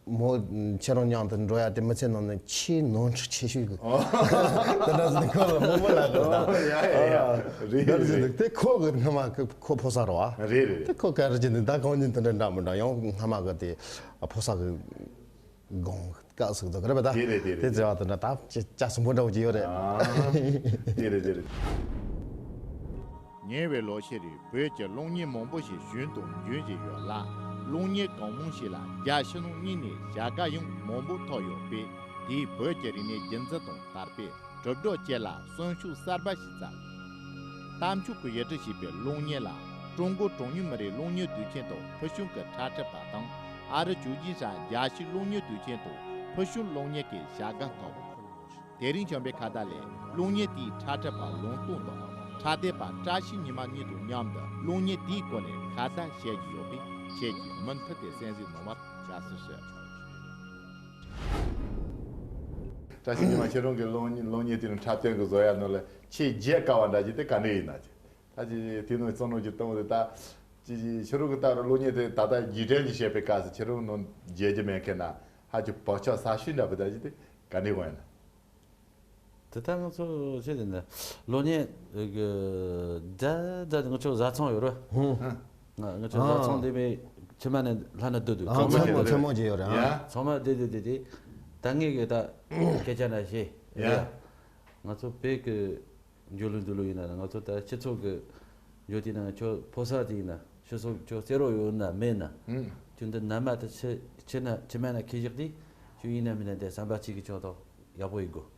མོ་ཁྱེད་རང་མཉམ་དུ་འགྲོ་ཡ་དེ་མི་ཚེ་ནང་ནས་ཆེས་ནོར་འཁྲུལ་ཆེ་ཤོས་གི། ཨོ། དེ་འདྲ་ཟེར་ཁོ་ལ་མོ་མོ་ལབ་གི་རེད་ད། ཨོ་ཡ་ཡ་ཡ། རེད་རེད་རེད། དེ་ཁོ་གི་སྔ་མ་གི་ཁོ་ཕོ་གསར་རེད་བ། རེད་རེད་རེད། དེ་ཁོ་ག་རེ་བྱས་ནས་ད་ཁོང་གཉིས་དེ་འདྲ་འདྲ་མི་འདྲ་ཡང་སྔ་མ་གི་དེ་ཕོ་གསར་གི། དགོངས་དག་ཟིག་འདུག་རེད་པ་ད། དེ་རེད་དེ་རེད། དེ་བྱས་པ་དེ་འདྲ་ད་ཅི་ཅ་སུན་པོ་འདྲ་བོ་ཅིག་ཡོད་རེད། ཨ། དེ་རེད་དེ་རེད། ཉེ་བའི་ལོ་ཤས་རིང་བོད་ཀྱི་གློག་བརྙན་མང་པོ་ཞིག་བྱུང་དང་འབྱུང་བཞིན་ཡོད་ལ། གློག་བརྙན་གང་མང་ཞིག་ལ་རྒྱ་ཕྱི་ནང་གཉིས་ནས་བྱ་དགའ་ཡང་མང་པོ་ཐོབ་ཡོད་པས། དེས་བོད་ཀྱི་རིག་གནས་རྒྱུན་འཛིན་དང་དར་སྤེལ། དྲིལ་སྒྲོག་བཅས་ལ་སེམས་ཤུགས་གསར་པ་ཞིག་བསྩལ། རྟ་མཆོག་གིས་གཡུ་སྒྲིག་བྱས་པའི་གློག་བརྙན་ལ་ཀྲུང་གོ་གྲངས་ཉུང་མི་རིགས་གློག་བརྙན་དུས་ཆེན་དང་ཕུལ་བྱུང་གི་ཁྲ་ཁྲིད་པ་དང་། ཨ་རི་ཆོས་བརྒྱུད་ས་རྒྱལ་སྤྱིའི་གློག་བརྙན་དུས་ཆེན་དང་ཕུལ་བྱུང་གློག་བརྙན་གྱི་བྱ་དགའ་ཐོབ། དེ་རིང་བྱམས་པའི་ཁ་བརྡ་ལས་གློག་བརྙན་དེའི་ཁྲ་ཁྲིད་པ་ལུང་སྟོན་དང་ཁྲ་འདེབས་པ་བཀྲ་ཤིས་ཉི་མ་གཉིས་དང་མཉམ་དུ་གློག་བརྙན་དེའི་སྐོར་ནས་ཁ་བརྡ་བྱེད་ཀྱི་ཡོད་པས། ཁྱེད་ཀྱིས་མུ་མཐུད་དེ་གསན་གཟིགས་གནང་བར་དགའ་བསུ་ཞུ། བཀྲ་ཤིས་ཉི་མ་ཁྱེད་རང་གི་གློག་བརྙན་གློག་བརྙན་དེ་ནི་འཁྲབ་སྟོན་གྱི་བཟོ་ཡ་ནང་ལ་ཆེས་བརྗེད་དཀའ་བ་འདྲ་ཅིག་དེ་ག་འདྲ་ཡིན་ན་ཅི། ད་ཅི་དེ་ནང་བསམ་བློ་ཅིག་གཏོང་བ་དེ་ད་ཅི་ཁྱེད་རང་གི་ལྟ་བར་གློག་བརྙན་དེ་ད་ལྟ་རྗེས་དྲན་ཅིག་བྱེད་པའི་སྐབས་སུ་ཁྱེད་རང་ནང་བརྗེད་རྒྱུ་མེད་མཁན་ན་ཧ་ཅང་བག་ཆགས་ཟབ་ཤོས་འདྲ་པོ་འདྲ་ཅིག་དེ་ག་འདྲ་དགོངས་ཡིན་ན། དེ་ལྟར་ང་ཚོ་ཆེད་དུ་ནི་གློག་བརྙན་གྱི་རྒྱ་རྒྱ་ང་ཚོ་བཟའ་ཚང་ཡོད་རེད། ཧུམ། ང་ང་ཚོ་བཟའ་ཚང་ཨ་འདི་མི་ཕྱི་མ་ནས་ལྷ་ན་སྡོད་དུས་ཨ་ཚང་མ་ཚང་མ་ཚང་མ་ཅིག་ཡོད་རེད་ཨ། ཡ། ཚང་མ་བསྡད་བསྡད་བསྡད་དེ་ད་ངས་གི་ད་སྐད་ཆ་འདྲ་བཤད་ཡ། ཡ། ང་ཚོ་བོད་ཀྱི་འཇོན་ལུགས་འདུག་ལུགས་ཡིན་ན་ང་ཚོ་ད་སྤྱི་ཚོགས་ཀྱི་འཇོན་དེ་ན་ཁྱོད་ཕོ་གསར་དེ་ཡིན་ན་ཕྱི་སོགས་ཁྱོད་རྩེད་རོགས་ཡོད་ན་མེད་ན། ཧུམ། ཁྱོད་འདི་ན་མ་ད་ཕྱི་ཕྱི་ན་ཕྱི་མ་ན་ཁྱི་བཞག་དེ་ཁྱོད་ཡིན་ན་མིན་ན་དེ་བསམ་པ་གཅིག་གི་ཕྱོགས་ཐོག་ཡག་པོ་ཡིན་དགོས།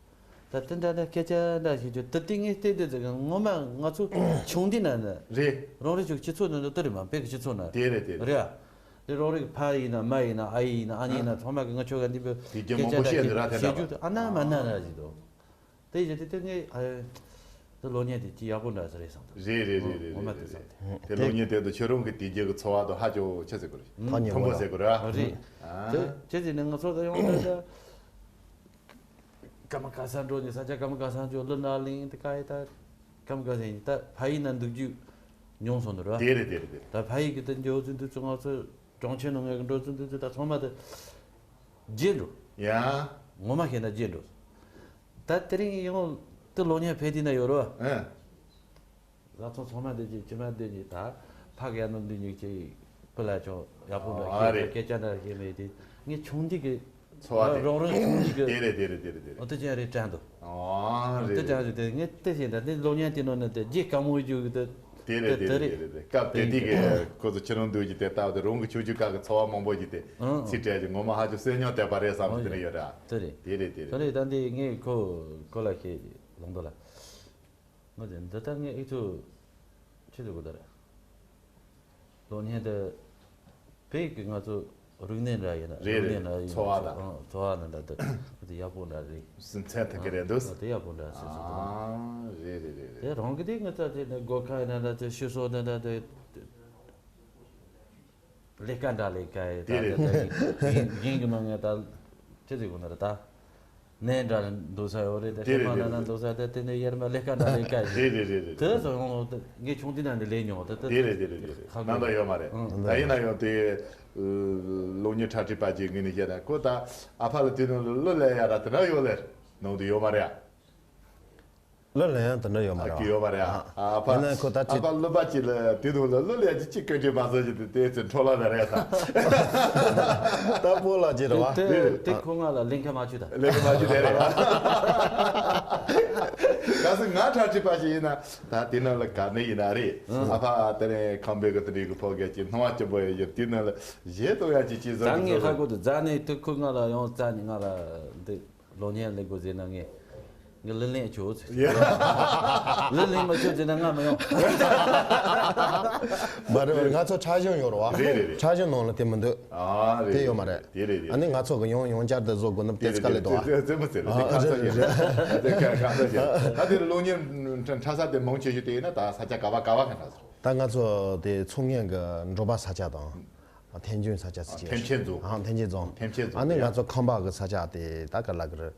ད་དེ་འདྲ་ན་སྐད་ཆ་འདྲ་ཞིག་བརྗོད་དེ་ལྟས་ངན་བལྟས་དེ་ཟེར་གི་ངོ་མ་ང་ཚོ་ཆུང་དུས་ན་ནི་རེད། རང་རེ་ཆོ་སྤྱི་ཚོགས་ནང་དུ་དེ་རེད་མ་བོད་ཀྱི་སྤྱི་ཚོགས་ན་དེ་རེད་དེ་རེད། རེད་ཨ། དེ་རང་རེ་གི་ཕ་ཡིན་ན་མ་ཡིན་ན་ཨ་ཡེ་ཡིན་ན་ཨ་ནེ་ཡིན་ན་ཚང་མ་གི་ང་ཆོ་ག་འདི་བོད་དེ་རྒྱ་སྐད་མང་པོ་ཆ་འདྲ་བཤད་འདི་ར་དེ་འདྲ་བཤད་རྒྱུ་དེ་ཨ་ན་མ་ན་ར་ཞིག་འདུག་དེ་ཡིན་དེ་དེ་ངས་ཨ་དེ་གློག་བརྙན་དེ་ཅི་ཡག་པོ་འདྲ་ཟེར་རེད་བསམ་འདུག་རེད་རེད་རེད་རེད་ངོ་མ་དེ་བསམ་སྟེ། དེ་གློག་བརྙན་དེ་དུ་ཁྱོད་རང་གི་དེ་རྒྱུ་གི་འཚོ་བ་དང་ཧ་ཅང་ཆེ་ཟེར་དགོས་རེད། ཐག་ཉེ་མཐུན་པོ་པོ་ཟེར་དགོས་རེད་ཨ། རེད། ཨ། དེ་དེ་ཟེར་ནས་ང་ཚོ་ད་ཡོང་ད་ད། ཀམ་ཀ་ས་འགྲོ་ནས་ས་ཆ་ཀམ་ཀ་ས་འགྲོ་ལུ་ན་གླིང་དེ་ཀ་ཡི་ད་ཀམ་ཀ་ས་ཡིན་ད་ཕ་ཡི་ན་འདུག་རྒྱུ་མྱོང་སོང་ནི་ར། དེ་རེད་དེ་རེད་དེ་རེད། ད་ཕ་ཡི་གི་ད་འགྱོ་ཚུན་དུ་ཚུ་ང་ཚོ་གྲོང་ཁྱེར་ནང་ངས་འགྲོ་ཚུན་དུ་ཚུ་ད་ཚང་མ་ད་བརྗེད་འགྲོ། ཡ། ངོ་མ་ཤེས་ན་བརྗེད་འགྲོ། ད་དེ་རིང་ཡང་ད་གློག་བརྙན་ཕེབས་དུས་ན་ཡོད་ར། ཨ། བཟའ་ཚང་ཚང་མ་འདི་གྱིས་ཕྱི་མ་འདི་གྱིས་ད་ཕ་གི་ཡ་ནོ་འདི་གཉིས་ཀྱིས་བུ་ལ་ཅུང་ཡག་པོ་འདྲ་ཨ་ཤེས་རེད། སྐད་ཆ་འདྲ་ཤེས་མེད་དེ་ངས་ཆུང་དུས་ཀྱི་འཚོ་བ་དེ་རང་རང་ཆུང་དུས་ཀྱི་དེ་རེད་དེ་རེད་དེ་རེད་དེ་རེད། འོ་དེ་ཅན་རེད་དྲན་འདུག་ཨ་དེ་རེད་ཅན་རེད་དེ་ངས་དེ་བཞིན་ད་དེ་གློག་བརྙན་དེ་ནང་ནས་དེ་རྗེས་དཀའ་མོ་རྒྱུ་གི་དེ་དེ་རེད་དེ་དེ་རེད་རེད་དེ་རེད། སྐབས་དེ་དུས་ཀྱི་ཁོ་ཚོ་ཁྱེད་རང་འདུག་གི་དེ་ལྟ་བུ་དེ་རང་གི་ཆུང་ཆུང་སྐབས་ཀྱི་འཚོ་བ་མང་པོ་ཞིག་དེ་ཨང་ཚིག་བྲལ་གྱི་ངོ་མ་ཧ་ཅང་བསོད་སྙོམས་དད་པ་རེད་བསམ་གི་དེ་འདྲ་ཡོད་ར། དེ་རེད་དེ་རེད་དེ་དེ་རེད། རེད་ད་འདི་ངས་ཁོ་ཁོ་ལ་ཤེས་ལོང་དོ་ལ། ང་ཚོས་འདི་ལྟར་ངས་ཨེ་ཚོ་ཆི་ཟེར་དགོས་ད་རེད། གློག་བརྙན་དེ་བོད་ཀྱི་ང་ཚོ་རིག་གནས་འདྲ་ཡིན་ན་རེད་རིག་གནས་རེད། འདྲ་ཡིན་འཚོ་བ་ན་ཨང་འཚོ་བ་ན་འདྲ་འདུག་ཁོ་ཚོ་ཡག་པོ་འདྲ་རེད། སེམས་ཚད་ཐུག་གི་རེད་འདུག་ཨ་དེ་ཡག་པོ་འདྲ་ཟེར་ཟེར་འདུག་ཨ་རེད་རེད་རེད་རེད། དེ་རང་གི་དེ་ངི་ཚ་དེ་ནི་སྒོ་ཁ་ཡིན་ན་འདྲ་དེ་ཤི་སོ་ན་འདྲ་དེ། ལས་ཀ་འདྲ་ལས་ཀ་ཡི་ད་དེ་རེད། ད་ཡིན་ཡིན་གི་མ་ངས་ད་ཅི་ཟིག་གོ་ན་རེད་ད། ནས་འདྲ་འདུག་ས་ཡོད་རེད། ད་དེ་ཤེས་མ་རེད་ན་ན་འདུག་ས་ད་དེ་ནས་ཡར་མ་ལས་ཀ་འདྲ་ལས་ཀ་རེད་རེད་རེད་རེད། དེ་ཚོ་ཡོང་ལོ་ད་ངས་ཆུང་དུས་ན་འདི་ལས་མྱོང་ད་ད་དེ་རེད་དེ་རེད་དེ་རེད། ཁ་ནང་ད་ཡོད་མ་རེད། ད་ཡིན་ན་ཡང་དེ་སློབ་གཉེར་གྲ་སྒྲིག་པ་ཅིག་ངས་ནས་བཤད་ན་ཁོ་ད་ཨ་ཕ་ལ་དུས་ནང་ལ་གླུ་ལེན་ཡ་ར་དེ་འདྲ་ཡོད་ལེ་ནང་དུ་ཡོད་མ་རེད་ཨ། གླུ་ལེན་ཡ་དེ་འདྲ་ཡོད་མ་རེད་ཨ། ཡོད་མ་རེད་ཨ། ཨ་ཕ་ཡིན་ན་ཁོ་ད་ཨ་ཕ་གླུ་པ་ཅིག་ལ་དུས་ནང་ལ་གླུ་ལེན་ཅིག་ཅིག་སྐད་ཆ་མ་ཟ་ཅིག་དེ་དེ་ཚེ་འཕྲོ་བརླག་ན་རེད་ད། ད་སྤོ་ལགས་ཅིག་རེད་བ། དེ་དེ་ཁོ་ང་ལ་ལེན་ཁ་མ་བཅུག་ད། ལེགས་མ་ཞུ་དེ་རེད། གལ་སྲིད་ང་གྲ་སྒྲིག་པ་ཞིག་ཡིན་ན་ད་དེ་ནང་ལ་ག་ནས་ཡིན་ན་རེད། ཨ་ཕ་དེ་ནས་ཁམས་པའི་གི་དེ་འདྲའི་གི་ཕོ་རྒྱས་ཀྱི་སྣང་བ་སྐྱིད་པོ་ཡོད་དེ་ནང་ལ་གཞས་གཏོང་ཡ་ཅིག་ཅིག་བཟོ་ད་ངས་ཧ་གོ་དུ་རྫ་ནས་དུ་ཁུ་ང་ལ་ཡང་རྩ་ནས་ང་ལ་འདི་ལོ་ཉན་ལེགས་པོ་ཟེར་ན་ངས་ངས་ལི་ལེན་ཆོག་ཟེར། ལི་ལེན་མ་ཆོག་ཟེར་ན་ང་མ་ཡོང་། མ་རེད་མ་རེད། ང་ཚོ་ཕྲ་ཞིང་ཡོད་རེད་བ། རེད་རེད་རེད། ཕྲ་ཞིང་ནང་ལ་དེ་མི་འདུག་ཨ་རེད། དེ་ཡོད་མ་རེད། དེ་རེད་རེད། ཨ་ནི་ང་ཚོ་གི་ཡང་ཡང་བསྐྱར་དུ་བཟོ་དགོས་ན་དེ་དེ་དཀའ་ལས་འདུག་ཨ། དེ་དེ་མི་ཟེར་ལ་དེ་ཨ་ཁ་ས་རེད་ཞིག་རེད། དེ་ཁ་ཁ་ས་ཞིག་ད་དེ་སློབ་གཉེར་འཕྲ་ས་དེ་མང་ཆེ་ཤོས་དེ་ཡིན་ན་ད་ས་ཆ་ག་བ་ག་བ་ག་འདྲ་ཟེར། ད་ང་ཚོ་དེ་ཚོང་ངན་གི་འབྲོག་པ་ས་ཆ་དང་། ཐེམ་ཆེན་ས་ཆ་ཟེར་གྱི། ཐེམ་ཆེན་རྫོང་། ཨང་ཐེམ་ཆེན་རྫོང་། ཐེམ་ཆེན་རྫོང་། ཨ་ནི་ཡ། ང་ཚོ་ཁམས་པ་གི་ས་ཆ་དེ་ད་ག་ལ་གི་རེད།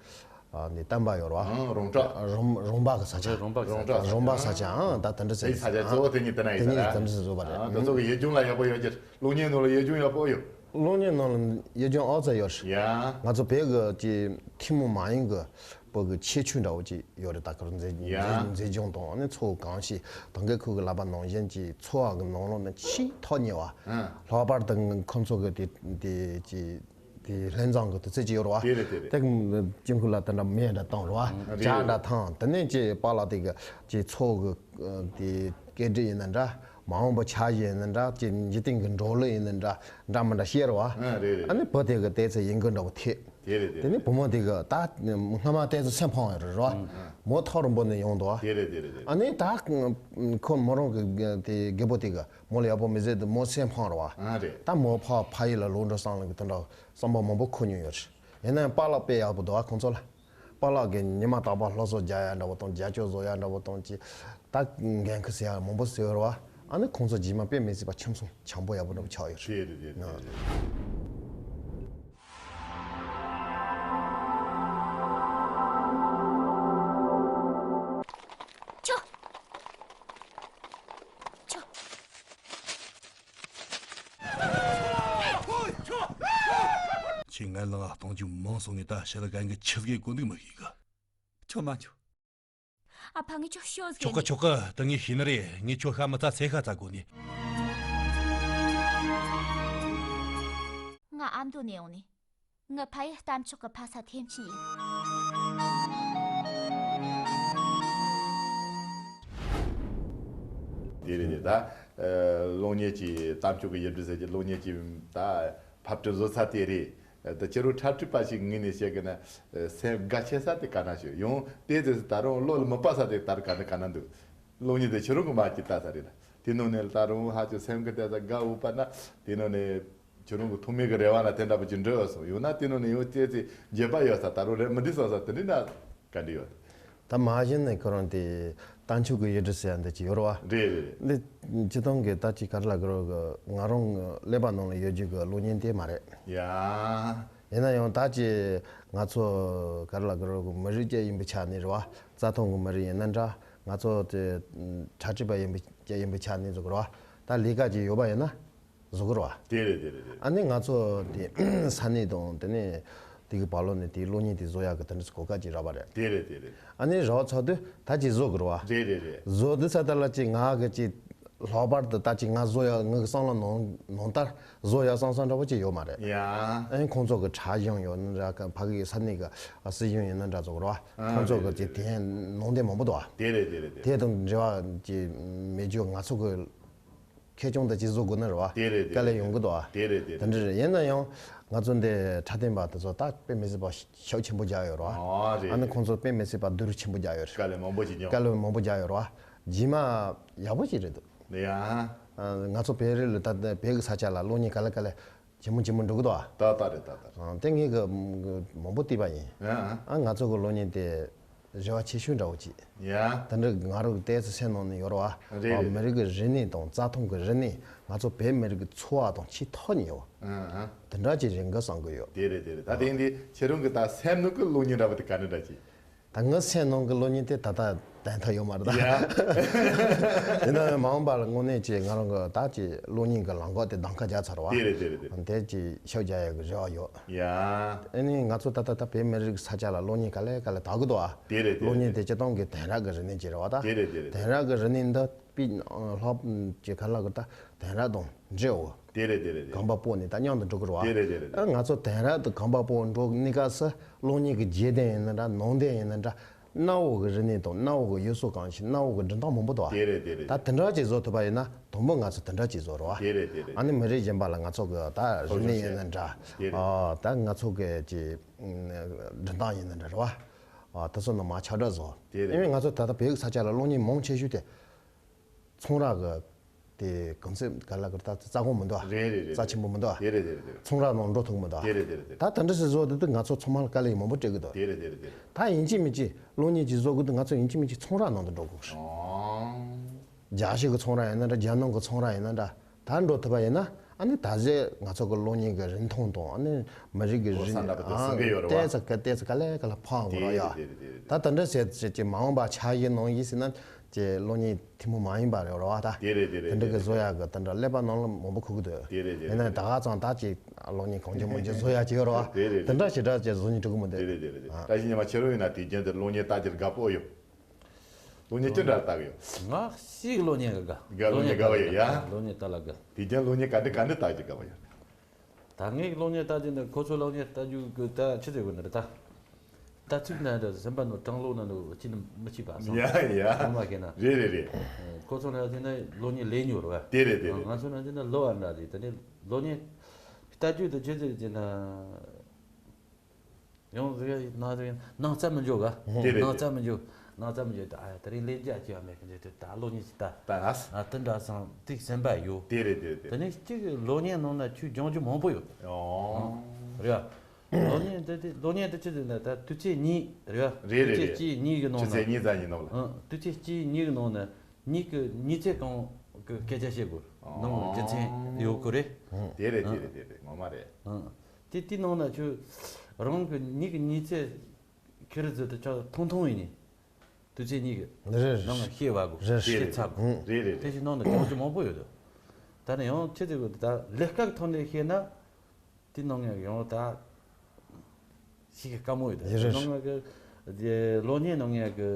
ཨ་ནི་བསྟན་པ་ཡོད་རེད་བ། ཨང་རོང་བྲག་རོང་རོང་པ་གི་ས་ཆ། རོང་པ་གི་ས་ཆ། རོང་པ་གི་ས་ཆ་ཨང་ད་དེ་འདྲ་ཟེར། དེ་ས་ཆ་གཙོ་བོ་དེ་གཉིས་དེ་ན་ཡིན་ས་རེད། དེ་ནི་དེ་འདྲ་ཟེར་བཟོ་བ་རེད། ཨང་དེ་ཚོ་གི་ཡུལ་ལྗོངས་ལ་ཡག་པོ་ཡོད་ཀྱི། སློབ་གཉེར་ནང་ལ་ཡུལ་ལྗོངས་ཡག་པོ་ཡོད། སློབ་གཉེར་ནང་ལ་ཡུལ་ལྗོངས་ཨོ་ཙམ་ཡོད་རེད། ཡ། ང་ཚོ་བོད་གི་ཀྱི་ཐུན་མོང་མ་ཡིན་གི་བོད་གི་ཁྱད་ཆོས་འདྲ་བོ་ཅིག་ཡོད་རེད། ད་གར་མཛེས་ཡ། མཛེས་མཛེས་ལྗོངས་དང་ཨ་ནི་མཚོ་གངས་ཤིང་དང་གི་ཁུལ་གི་ལབ་པ་ནང་བཞིན་གྱི་འཚོ་བ་གི་ནང་ལོགས་ནས་ཆེས་ཐོག་ཉེ་བ། ཨ། ལྷག་པར་དུ་ཁོང་ཚོ་གི་དེ་དེ་ཅི་དེ་ལྷན་ཚང་གི་དུས་ཚོད་ཅིག་ཡོད་རེད་བ། དེ་རེད་དེ་རེད། དེ་གི་སྤྱི་འཁོར་ལ་དེ་འདྲ་མེ་འདྲ་བཏང་རེད་བ། ཨ་རེད་ཇ་རེད། འདྲ་འཐུང་དེ་ནས་ཅི་པཱ་ལགས་དེ་གི་ཅི་མཚོ་གི་དེ་སྐད་འདྲི་ཡིན་ན་འདྲ། མ་འོངས་པ་འཆར་གཞི་ཡིན་ན་འདྲ། ཅི་འཇིག་རྟེན་གི་འགྲོ་ལུགས་ཡིན་ན་འདྲ། འདྲ་མི་འདྲ་བཤད་རེད་བ། ཨ་རེད་རེད། ཨ་ནི་བུ་དེ་གི་ལྟས་ཚེ་ཡིན་གི་འདྲ་བོ་ཐེ། དེ་རེད་དེ་དེ་ནི་རེད། བུ་མོ་དེ་གི་ད་སྔ་མ་ལྟས་ཚེ་སེམས་ཕམ་ཡོད་རེད་བ། ཨང་། མོ་ཐོག་རིང་པོ་ནས་ཡོང་འདུག་བ། དེ་རེད་དེ་རེད་དེ་རེད། ཨ་ནི་ད་ཁོ་མོ་རང་གི་དེ་རྒད་པོ་དེ་གི་མོ་ལ་ཡག་པོ་མི་བཟོས་དུས་མོ་སེམས་ཕམ་རེད་བ། ཨ་རེད། ད་མོ་ཕ་ཕ་ཡུལ་ལ་ལོག་འགྲོ་བསམ་ལ་གི་དེ་འདྲ་བསམ་པ་མང་པོ་འཁོར་མྱོང་ཡོད་རེད། ཡིན་ན་ཡང་པཱ་ལགས་དཔེ་ཡག་པོ་འདུག་བ་ཁོང་ཚོ་ལ། པཱ་ལགས་ཀྱིས་ཉི་མ་རྟག་པར་སློབ་གསོ་རྒྱག་ཡ་འདྲ་བོ་དང་རྒྱབ་སྐྱོར་བཟོ་ཡ་འདྲ་བོ་དང་ཅི། ད་འགན་ཁུར་ཟེར་ཡ་མང་པོ་ཟེར་བ་རེད་བ། ཨ་ནི་ཁོང་ཚོ་རྗེས་མ་དཔེ་མི་སྲིད་པ་ཁྱིམ་ཚང་བྱམས་པོ་ཡག་པོ་འདྲ་བོ་ཆགས་ཡོད་རེད། རེད་རེད་རེད་རེད། ཁྱོད། ཁྱོད། ཁྱེད་ངན་ལང་གཏོང་རྒྱུ་མང་སོང་ངས་ད་ཕྱི་ལ་གན་གི་ཆི་ཟིག་གོ་འདུག་མི་ཤེས་གི། ཆོག་མ་ཆོག་ཨ་ཕ་ངས་ཁྱོད་ཤོད་ཟིག་ཆོག་གི་ཆོག་གི། ད་ངས་ཤེས་ནི་རེད། ངས་ཁྱོད་ཤ་མི་ཚ་ཚེ་ཤ་ཚ་གོ་ནི། ང་ཨ་མདོ་ནས་ཡོང་ནི། ངའི་ཕ་ཡུལ་རྟ་མཆོག་གི་ཕ་ས་ཐེམ་ཆེན་ཡིན། དེ་རེད་དེ་ད། སློབ་གཉེར་གྱི་རྟ་མཆོག་གི་ཡིག་འབྲུ་ཟེར་གྱི་སློབ་གཉེར་གྱི་ད་ཕབ་སྒྲུབ་བཟོ་ས་དེ་རེད། ད་ཁྱེད་རང་འཁྲབ་ཁྲིད་པ་ཞིག་ངོས་ནས་བཤད་གི་ན་སེམས་དགའ་ཆེ་ས་དེ་ག་ན་ཞིག་ཡོང་དེ་དེ་ད་རུང་བློ་ལ་མི་བབས་ས་དེ་ད་རུང་ག་ན་ག་ན་འདུག་སློབ་གཉེར་དེ་ཁྱེད་རང་གི་མ་ཅིག་ལྟ་ས་རེད་ད། དེ་ནང་ནས་ད་རུང་ཧ་ཅང་སེམས་ཀྱི་དེ་ད་དགའ་འོས་པ་ན་དེ་ནང་ནས། ཁྱོད་རང་གི་ཐོག་མའི་གི་རེ་བ་ལ་དེ་འདྲ་པོ་ཅིག་འགྲོ་ཡོད་སོང་། ཡོད་ན་དེ་ནང་ནས་ཡང་ལྟས་ཚེ་བརྗེད་པ་ཡོད་ས་ད་རུང་རེད་མི་འགྲིག་སོང་ས་དེ་འདྲ་ན་ག་འདྲ་ཡོད། ད་མ་གཞི་ནས་ཁོ་རང་དེ་རྟ་མཆོག་གི་ཡིག་འབྲུ་ཟེར་ཡ་འདི་ཅིག་ཡོད་རེད་བ། རེད་རེད་རེད། འདི་སྤྱི་བཏང་གི་ད་ཅིག་ག་རེ་ལབ་དགོས་རེད་གི་ང་རང་གི་ཀླད་པ་ནང་ལ་ཡོད་རྒྱུ་གི་གློག་བརྙན་དེ་མ་རེད། ཡ། ཡིན་ན་ཡང་ད་ཅིག་ང་ཚོ་ག་རེ་ལབ་དགོས་རེད་གི་མི་རིགས་གཅིག་ཡིན་པའི་ཆ་ནས་རེད་བ། རྩ་ཐང་གི་མི་རིགས་ཡིན་ན་འདྲ། ང་ཚོ་དེ་གྲ་སྒྲིག་པ་ཡིན་པའི་གཅིག་ཡིན་པའི་ཆ་ནས་ཟེར་དགོས་རེད་བ། ད་ལས་ཀ་ཅིག་ཡོད་པ་ཡིན་ན། བཟོ་གི་རེད་བ། དེ་རེད་དེ་རེད་དེ་རེད། ཨ་ནི་ང་ཚོ་དེ་ས་གནས་དང་དེ་ནས་དེ་གི་བར་ལོ་ནས་དེ་གློག་བརྙན་དེ་བཟོ་ཡག་གི་དེ་འདྲ་གོ་སྐབས་ཅིག་རག་པ་རེད། དེ་རེད་དེ་རེད། ཨ་ནི་རག་ཚར་དུས་ད་ཅིག་བཟོ་གི་རེད་བ། རེད་རེད་རེད། བཟོ་དུས་ས་ད་ལ་ཅིག་ང་གི་ཅིག་ལྷག་པར་དུ་ད་ཅིག་ང་བཟོ་ཡག་ངའི་གི་བསམ་བློ་ནང་ནང་ལྟར་བཟོ་ཡག་བསམ་བསམ་འདྲ་པོ་ཅིག་ཡོད་མ་རེད། ཡ། ཨ་ནི་ཁོང་ཚོ་གི་གྲྭ་གཞུང་ཡོད་ན་འདྲ་ཕ་གི་ས་གནས་གི་སྲིད་གཞུང་ཡིན་ན་འདྲ་བཟོ་གི་རེད་བ། ཨ་ཁོང་ཚོ་གི་རེད་ཅིག་དེ་ནང་དོན་མང་པོ་འདུག་བ། དེ་རེད་དེ་རེད་དེ་རེད། དེ་དང་འབྲེལ་བ་ཅིག་མེད་རྒྱུ་ང་ཚོ་གི་ཁེ་གྱོང་དེ་ཅིག་བཟོ་དགོས་ནི་རེད་བ། དེ་རེད་དེ་དཀའ་ལས་རེད་ཡོང་གི་འདུག་བ། དེ་རེད་དེ་དེ་རེད། འདྲ་རེད། ཡིན་ན་ཡང་ང་ཚོ་འདི་འཁྲབ་སྟོན་པ་དེ་ཚོ་ད་དཔེ་མི་སྲིད་པ་ཤུགས་ཆེན་པོ་རྒྱག་ཡོད་རེད་བ། ཨ་རེད། ཨ་ནི་ཁོང་ཚོ་དཔེ་མི་སྲིད་པ་བསྡུར་ཆེན་པོ་རྒྱག་ཡོད་རེད། དཀའ་ལས་མང་པོ་ཞིག་མྱོང་། དཀའ་ལས་མང་པོ་རྒྱག་ཡོད་རེད་བ། རྗེས་མ་ཡག་པོ་ཞིག་རེད་འདུག་ཡ། ཨ་ང་ཚོ་བོད་རིགས་ལ་ད་ལྟ་བོད་ཀྱི་ས་ཆ་ལ་གློག་བརྙན་ག་ལེ་ག་ལེ་ཇེ་མང་ཇེ་མང་འགྲོ་གི་འདུག་བ། ཏག་ཏག་རེད་ཏག་ཏག་རེད། ཨ་དེ་ངས་གི་མང་པོ་བལྟས་པ་ཡིན། ཨ་ཨ། ཨ་ང་ཚོ་གི་གློག་བརྙན་དེ། རེ་བ་ཆེ་ཤོས་འདྲ་བོ་ཅིག་ཡ། དེ་འདྲ་ང་རང་གི་ཏོག་ཙམ་སེམས་ནང་ནས་ཡོད་རེད་བ། རེད་རེད། མི་རིགས་ཀྱི་རིག་གནས་དང་རྩ་ཁྲིམས་ཀྱི་རིག་གནས། ང་ཚོ་བོད་མི་རིགས་ཀྱི་འཚོ་བ་དང་ཆེས་ཐོག་ཉེ་བ། ཨང་ཨང་། དེ་འདྲ་ཅིག་རེད་འགའ་བསམ་གི་ཡོད། དེ་རེད་དེ་རེད། ད་དེ་འདི་ཁྱེད་རང་གི་ད་སེམས་ནང་གི་གློག་བརྙན་འདྲ་བ་དེ་ག་འདྲ་འདྲ་ཅིག་ད་ངའི་སེམས་ནང་གི་གློག་བརྙན་དེ་ད་ལྟ་བསྟན་ཐབས་ཡོད་མ་རེད་ད། ཡ། ཡིན་ན་ཡང་མ་འོངས་པ་ལ་དངོས་གནས་ཅིག་ང་རང་གི་ད་ཅིག་གློག་བརྙན་གྱི་ལམ་ཁ་དེ་གདམ་ཁ་རྒྱག་ཚར་བ། དེ་རེད་དེ་རེད་དེ་རེད། དེ་ཅིག་ཤུགས་རྒྱག་ཡག་གི་རེ་བ་ཡོད། ཡ། ཨ་ནི་ང་ཚོ་ད་ལྟ་ད་བོད་མི་རིགས་ས་ཆ་ལ་གློག་བརྙན་ག་ལེ་ག་ལེ་དར་གི་འདུག་ཨ། དེ་རེད་དེ་གློག་བརྙན་རེད་དེ་སྤྱིར་བཏང་གི་དེང་རབས་ཀྱི་རིག་གནས་ཅིག་རེད་བ་ད། དེ་རེད་དེ་རེད་དེ། དེང་རབས་ཀྱི་རིག་གནས་འདི་དཔེ་ལྷག་ཅིག་ག་ལ་གི་ད་དེང་རབས་དང་འབྲེལ་འོ། དེ་རེད་དེ་རེད་དེ། གོམ་པ་སྤོས་ནས་ད་མཉམ་དུ་འགྲོ་གི་རེད་བ། དེ་རེད་དེ་རེད་དེ། ད་ང་ཚོ་དེང་རབས་དང་གོམ་པ་སྤོས་འགྲོ་གི་གནས་སྐབས་སུ་གློག་བརྙན་གྱི་རྒྱལ་སྟངས་ཡིན་ན་འདྲ་ནང་བསྟན་ཡིན་ན་འདྲ། གནའ་བོ་གི་རིག་གནས་དང་གནའ་བོ་གི་ཡུལ་སྲོལ་གང་ཞིག་གནའ་བོ་གི་འགྲུལ་སྟངས་མང་པོ་འདུག་བ། དེ་རེད་དེ་རེད་ད་དེ་འདྲ་ཅིག་བཟོ་ཐུབ་པ་ཡིན་ན་དང་པོ་ང་ཚོ་དེ་འདྲ་ཅིག་བཟོ་རེད་བ། དེ་རེད་དེ་རེད། ཨ་ནི་མི་རིགས་གཞན་པ་ལ་ང་ཚོ་གི་ད་རིག་གནས་ཡིན་ན་འདྲ། དེ་རེད། ཨ་ད་ང་ཚོ་གི་ཅིག་འགྲུལ་སྟངས་ཡིན་ན་འདྲ་རེད་བ། ཨ་དེ་ཚོ་ནང་མ་ཁྱབ་བསྒྲགས་བཟོ། དེ་རེད། ཨ་ནི་ང་ཚོ་ད་ལྟ་བོད་ཀྱི་ས་ཆ་ལ་གློག་བརྙན་མང་ཆེ་ཤོས་དེ་ཚོང་ར་གི་དེ་གང་ཚད་ག་ལ་གི་ད་རྩ་གོང་མི་འདུག་ཨ། རེད་རེད་རེད། རྩ་ཆེན་པོ་མི་འདུག་ཨ། དེ་རེད་དེ་རེད་དེ་རེད། ཚོང་ར་ནང་འགྲོ་ཐུབ་མི་འདུག་ཨ། དེ་རེད་དེ་རེད་དེ་རེད། ད་དེ་འདྲ་ཞིག་བཟོ་དུས་དུས་ང་ཚོ་ཚང་མ་ལ་དཀའ་ལས་མང་པོ་སྤྲད་གི་འདུག་དེ་རེད་དེ་རེད་དེ་རེད། ད་ཡིན་གཅིག་མིན་གཅིག་གློག་བརྙན་ཅིག་བཟོ་དགོས་དུས་ང་ཚོ་ཡིན་གཅིག་མིན་གཅིག་ཚོང་ར་ནང་དུ་འགྲོ་དགོས་རེད། ཨང་། རྒྱལ་སྤྱི་གི་ཚོང་ར་ཡིན་ན་འདྲ་རྒྱལ་ནང་གི་ཚོང་ར་ཡིན་ན་འདྲ། ད་འགྲོ་ཐུབ་པ་ཡིན་ན་ཨ་ནི་ད་གཟོད་ང་ཚོ་གི་གློག་བརྙན་གི་རིན་ཐང་དང་ཨ་ནི་མི་རིགས་གི་གོ་ས་རིན་འདྲ་པོ་དེ་ཨང་སེང་གེ་ཡོད་རེད་བ། ཏོག་ཙམ་ག་ཏོག་ཙམ་ག་ལེ་ག་ལེ་འཕར་འགྲོ་རོགས་ཡ། དེ་རེད་དེ་རེད་དེ་རེད། ད་དེ་འདྲ་ཟེར་ཅིག་ཅིག་མ་འོངས་པ་འཆར་གཞི་ནང་བཞིན་ཟེར་ན་ཅིག་གློག་བརྙན་ཐུན་མོང་མ་ཡིན་པ་རེད་རོ་བ་ད། དེ་རེད་དེ་རེད་དེ་འདྲ་གི་དེ་བཟོ་རེད། ཡག་གི་དེ་འདྲ་ཀླད་པ་ནང་ལ་མང་པོ་འཁོར་གི་འདུག་དེ་རེད་དེ་ཡིན་ན་རེད། ད་ག་ཙང་ད་ཅིག་གློག་བརྙན་གང་ཅི་མང་ཅི་བཟོ་ཡག་ཅིག་ཡོད་རོ་བ། དེ་རེད་དེ་དེ་འདྲ་ཞེ་དྲག་ཅིག་བཟོ་སྙིང་འདོད་གི་མི་འདུག་དེ་རེད་དེ་རེད་དེ། ཨ། བཀྲ་ཤིས་ཉི་མ་ཁྱེད་རང་ཡིན་ན་དུས་རྒྱུན་དུ་གློག་བརྙན་ལྟ་རྒྱུར་དགའ་པོ་ཡོད། གློག་བརྙན་ཅི་འདྲ་ལྟ་གི་ཡོད། ང་ཤིག་གློག་བརྙན་གི་དགའ། གློག་བརྙན་དགའ་བ་ཡོད་ཡ། གློག་བརྙན་ལྟ་ལ་དགའ། དུས་རྒྱུན་གློག་བརྙན་ག་འདྲ་ག་འདྲ་ལྟ་རྒྱུ་དགའ་བ་ཡོད། ད་ངས་གློག་བརྙན་ལྟ་རྒྱུ་ནི་ཁོ་ཚོ་གློག་བརྙན་ལྟ་རྒྱུ་གི་ད་ཆི་ཟེར་དགོས་ནི་རེད་ད། ལྟ་ཚུལ་ན་འདྲ་སེམས་པ་ནང་དྲང་གློག་ན་འདུག་ཅི་ནི་མི་གཅིག་པ་སང་། ཡ་ཡ། ངོ་མ་ཤེས་ན། རེད་རེད་རེད། ཁོ་ཚོ་ན་དེ་ན་གློག་བརྙན་ལས་ཉོ་ར་བ། དེ་རེད་དེ་རེད། ང་ཚོ་ན་དེ་ན་ལོ་བ་འདྲ་རེད་དེ་ནི་གློག་བརྙན་ལྟ་རྒྱུ་དེ་ཆི་ཟེར་གྱི་ན། ཡང་ཟེར་ཡ་ན་ཟེར་ཡ་ནང་རྩ་མི་འཇོག་ག་དེ་རེད་ནང་རྩ་མི་འཇོག་ནང་རྩ་མི་འཇོག་ད་ཨ་ཡ་དེ་རིང་ལས་རྒྱ་ཆེ་བ་མེད་གི་འཇོག་དེ་ད་གློག་བརྙན་ཞིག་ལྟ། ད་ཨ་དེ་འདྲ་སང་ཏིག་སེམས་པ་ཡོད། དེ་རེད་དེ་རེད་དེ། དེ་ནས་གཅིག་གློག་བརྙན་ནང་ན་ཆོས་སྦྱང་རྒྱུ་མང་པོ་ཡོད། ཨོ། རེད་བ། གློག་བརྙན་དེ་དེ་གློག་བརྙན་དེ་ཆི་ཟེར་ན་ད་དུས་ཚོད་གཉིས་རེད་བ། རེད་རེད་དུས་ཚོད་རེད། གཅིག་གཉིས་ཀྱི་ཆུ་ནང་ཚོད་ན་གཉིས་ཙམ་ཡིན་ནོ་ལ། ཨང་དུས་ཚོད་གཅིག་གཉིས་ཀྱི་ནང་ན་གཉིས་ཀྱི་གཉིས་ཚེ་གང་གི་སྐད་ཆ་བཤད་དགོས་ནང་རྒྱུ་མཚན་ཡོད་དགོས་རེད། དེ་རེད་དེ་རེད་དེ་རེད་ངོ་མ་རེད། ཨང་དེ་དེ་ནང་ན་ཆུ་རང་གི་གཉིས་ཀྱི་གཉིས་ཚེ་ཁེར་ཟིག་ཏུ་ཆགས་ཐུང་ཐུང་ཡིན་ནི། དུས་ཚོད་གཉིས་ཀྱི་རེད་རེད། ནང་ལ་ཤེས་བ་དགོས། རེད་ཤེས་ཚར་དགོས། རེད་རེད་དེ་རེད། ཞིག་ནང་ན་སྦྱང་རྒྱུ་མང་པོ་ཡོད་དོ། ད་ནི་ཡང་ཆི་ཟེར་དགོས་ད་ལས་ཀ་གི་ཐོག་ནས་བཤད་ན། དེ་ནང་ཡང་ཡང་ད་ཞིག་གི་དཀའ་མོ་ཡོད་དོ། རེད་རེད། ནང་གི་གློག་བརྙན་ནང་ཡང་གི་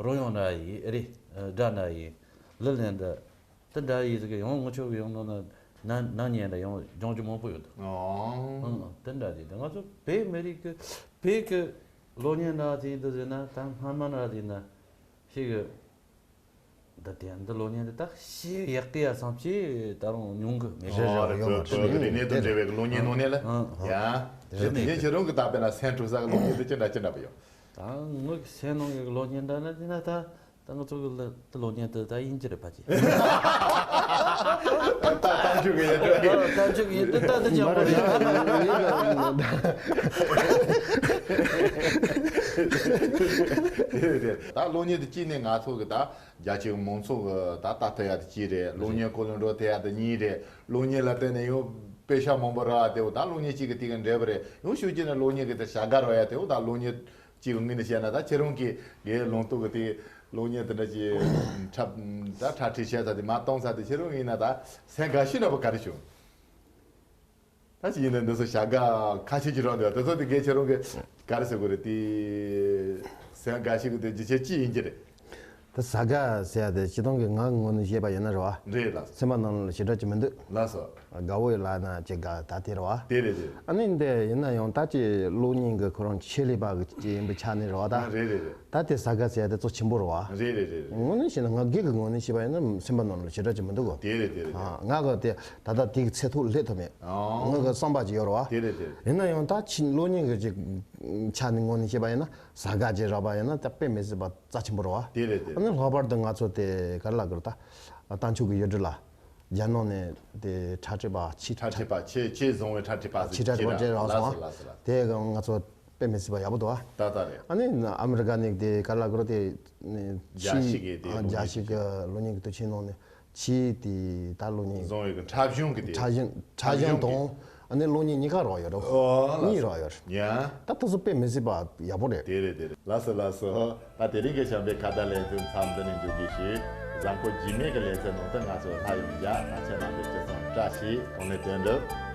རོལ་དབྱངས་འདྲ་ཡིན་རེད་སྒྲ་འདྲ་ཡིན་ལི་ལན་འདྲ། དེ་འདྲ་ཡིན་ཟིག་ཡང་ངོ་ཆོག་གི་ཡང་ནང་ན་ན་ན་ཉན་འདྲ་ཡང་སྦྱང་རྒྱུ་མང་པོ་ཡོད་དོ། ཨོ། ཨང་དེ་འདྲ་དེ་ང་ཚོ་བོད་མི་རིགས་ཀྱི་བོད་ཀྱི་གློག་བརྙན་འདྲ་དེ་འདི་ཟེར་ན་ད་སྔ་མ་འདྲ་དེ་ན་ཤེས་གི། འདི་དེ་འདི་གློག་བརྙན་འདི་ད་ཤེས་ཡག་གི་ཡ་བསམ་ཤེས་ད་རུང་ཉུང་གི་མེད་གི། རེད་རེད་ཡོད་མ་རེད། བོད་ཀྱི་རིག་གནས་དང་འབྲེལ་བའི་གློག་བརྙན་ནང་ནས་ལ། ཨང་ཡ། རེད་མེད་ངས་གི། ཁྱེད་རང་གི་ད་དཔེར་ན་སེམས་འཁྲུག་ས་གི་གློག་བརྙན་འདི་ཅི་འདྲ་ཅི་འདྲ་པོ་ཡོད། ད་ངོ་གི་སེམས་ནང་གི་གློག་བརྙན་འདྲ་ན་དེ་ན་ད་ད་ང་ཚོ་གི་ལ་དེ་གློག་བརྙན་དེ་ད་ཡིན་གྱི་རེད་ཕ་གི། ད་ད་ཅུ་གི་ཡིན་དེ། ད་ད་ཅུ་གི་ཡིན་དེ་ད་དེ་ཅང་པོ་རེད། ད་གློག་བརྙན་དེ་གཅིག་ནས་ང་ཚོ་གི་ད། རྒྱ་ཆེའི་མང་ཚོགས་ཀྱི་ད་ལྟ་ཐུབ་ཡ་དེ་གཅིག་རེད། གློག་བརྙན་ཁོ་ལ་འགྲོ་ཐུབ་ཡ་དེ་གཉིས་རེད། གློག་བརྙན་ལ་བརྟེན་ནས་ཡང་པེ་ཤག་མང་པོ་རག་ཡ་དེ་འོ་ད་གློག་བརྙན་གཅིག་གི་དེ་ག་འབྲས་བུ་རེད། ཡང་ཤུགས་ཆེ་ན་གློག་བརྙན་གི་དེ་བྱ་དགའ་རག་ཡ་དེ་འོ་ད་གློག་བརྙན་གཅིག་གི་ངོས་ནས་བཤད་ན་ད་ཁྱེད་རང་གི་ངའི་ལུང་སྟོང་གི་དེ་གློག་བརྙན་དེ་འདྲ་ཅིག་འཁྲབ་ད་འཁྲབ་ཁྲིད་བྱས་ཚར་དེ་མ་གཏོང་ཚར་དེ་ཁྱེད་རང་ཡིན་ན་ད་སེམས་དགའ་ཤོས་འདྲ་པོ་ག་རེ་བྱུང་། ད་ཅི་ཡིན་ན་འདི་ཚོ་བྱ་དགའ་ཁ་ཤས་ཀྱི་རོགས་འདུག་དེ་ཚོ་དེ་གའི་ཁྱེད་རང་གི་ག་རེ་ཟེར་དགོས་རེད་དེ། སེམས་དགའ་ཤོས་ཀྱི་དེ་རྒྱུ་ཆ་ཅི་ཡིན་གྱི་རེད། ད་བྱ་དགའ་ཟེར་ཡ་དེ་སྤྱི་བཏང་གི་ང་ངོས་ནས་བཤད་པ་ཡིན་ན་རེད་བ། རེད་ལགས། སེམས་པ་ནང་ལ་ཞེ་དྲག་ཅིག་མི་འདུག་ལགས་སོ། དགའ་བོ་ཡོད་ལབ་ན་ཅིག་དགའ་ད་དེ་རེད་བ། དེ་རེད་དེ། ཨ་ནི་འདི་ཡིན་ན་ཡང་ད་ཅིག་གློག་བརྙན་གྱི་ཁོ་རང་ཆེད་ལས་པ་གི་ཅིག་ཡིན་པའི་ཆ་ནས་རེད་བ་ད། རེད་རེད་རེད། ད་དེ་བྱ་དགའ་ཟེར་ཡ་དེ་གཙོ་ཆེན་པོ་རེད་བ། རེད་རེད་རེད་རེད། ངོས་ནས་བཤད་ན་ང་སྒེར་གྱི་ངོས་ནས་བཤད་པ་ཡིན་ན་སེམས་པ་ནང་ལ་ཞེ་དྲག་ཅིག་མི་འདུག་གོ། དེ་རེད་དེ་རེད་དེ། ང་གི་དེ་ད་ལྟ་དེ་གི་ཚད་ཐུབ་སླེབས་ཐུབ་མེད། ཨོ། ངོས་ཀྱི་བསམ་པ་ཅིག་ཡོད་རེད་བ། དེ་རེད་དེ་རེད། ཡིན་ན་ཡང་ད་ཕྱི་གློག་བརྙན་གྱི་ཅིག་ཆ་ནས་ངོས་ནས་བཤད་པ་ཡིན་ན་བྱ་དགའ་ཅིག་རག་པ་ཡིན་ན་ད་དཔེ་མི་སྲིད་པ་རྩ་ཆེན་པོ་རེད་བ། དེ་རེད་དེ་རེད། ཨ་ནི་ལྷག་པར་དུ་ང་ཚོ་དེ་ག་རེ་ལབ་དགོས་རེད་ད། བཏང་ཆོག་གི་ཡུལ་གྲུ་ལ་རྒྱ་ནག་ནས་དེ་འཁྲབ་ཁྲིད་པ་ཕྱི་འཁྲབ་ཁྲིད་པ་ཆེས་ཆེས་བཟང་བའི་འཁྲབ་ཁྲིད་པ་ཕྱི་འཁྲབ་ཁྲིད་པ་ཅིག་རག་སོང་བ། ལགས་སོ་ལགས་སོ། དེ་གི་ང་ཚོ། དཔེ་མི་སྲིད་པ་ཡག་པོ་འདུག་ཨ། ད་ད་རེད། ཨ་ནི་ཨ་མི་རི་ཀ་ནས་དེ་ཀ་ལ་ཀོ་རོ་དེ་ནས་རྒྱ་ཆེ་གི་དེ་ཨ་རྒྱ་ཆེ་གི་གློག་བརྙན་གྱི་དུས་ཆེན་ནང་ནས་ཆེ་དེ་ད་གློག་བརྙན་བཟུང་བའི་གི་འཁྲབ་གཞུང་གི་དེ་འཁྲབ་གཞུང་འཁྲབ་གཞུང་དང་ཨ་ནི་གློག་བརྙན་གཉིས་ཀ་རག་ཡོད་རེད། ཨོ་ལགས་གཉིས་རག་ཡོད་རེད། ཡ། ད་དེ་ཚོ་དཔེ་མི་སྲིད་པ་ཡག་པོ་རེད། དེ་རེད་དེ་རེད། ལགས་སོ་ལགས་སོ། ད་དེ་རིང་གི་བྱམས་པའི་ཁ་བརྡ་ལེ་ཚན་མཚམས་འདི་ནས་མཇུག་སྒྲིལ་ཞུ། གཟའ་འཁོར་རྗེས་མའི་གི་ལེ་ཚན་ནང་དུ་ང་ཚོ་སླར་ཡང་མཇལ། ད་ཁྱེད་རྣམ་པའི་ཅི་བསམ་བཀྲ་ཤིས་གང་ལེགས་དོན་འགྲུབ།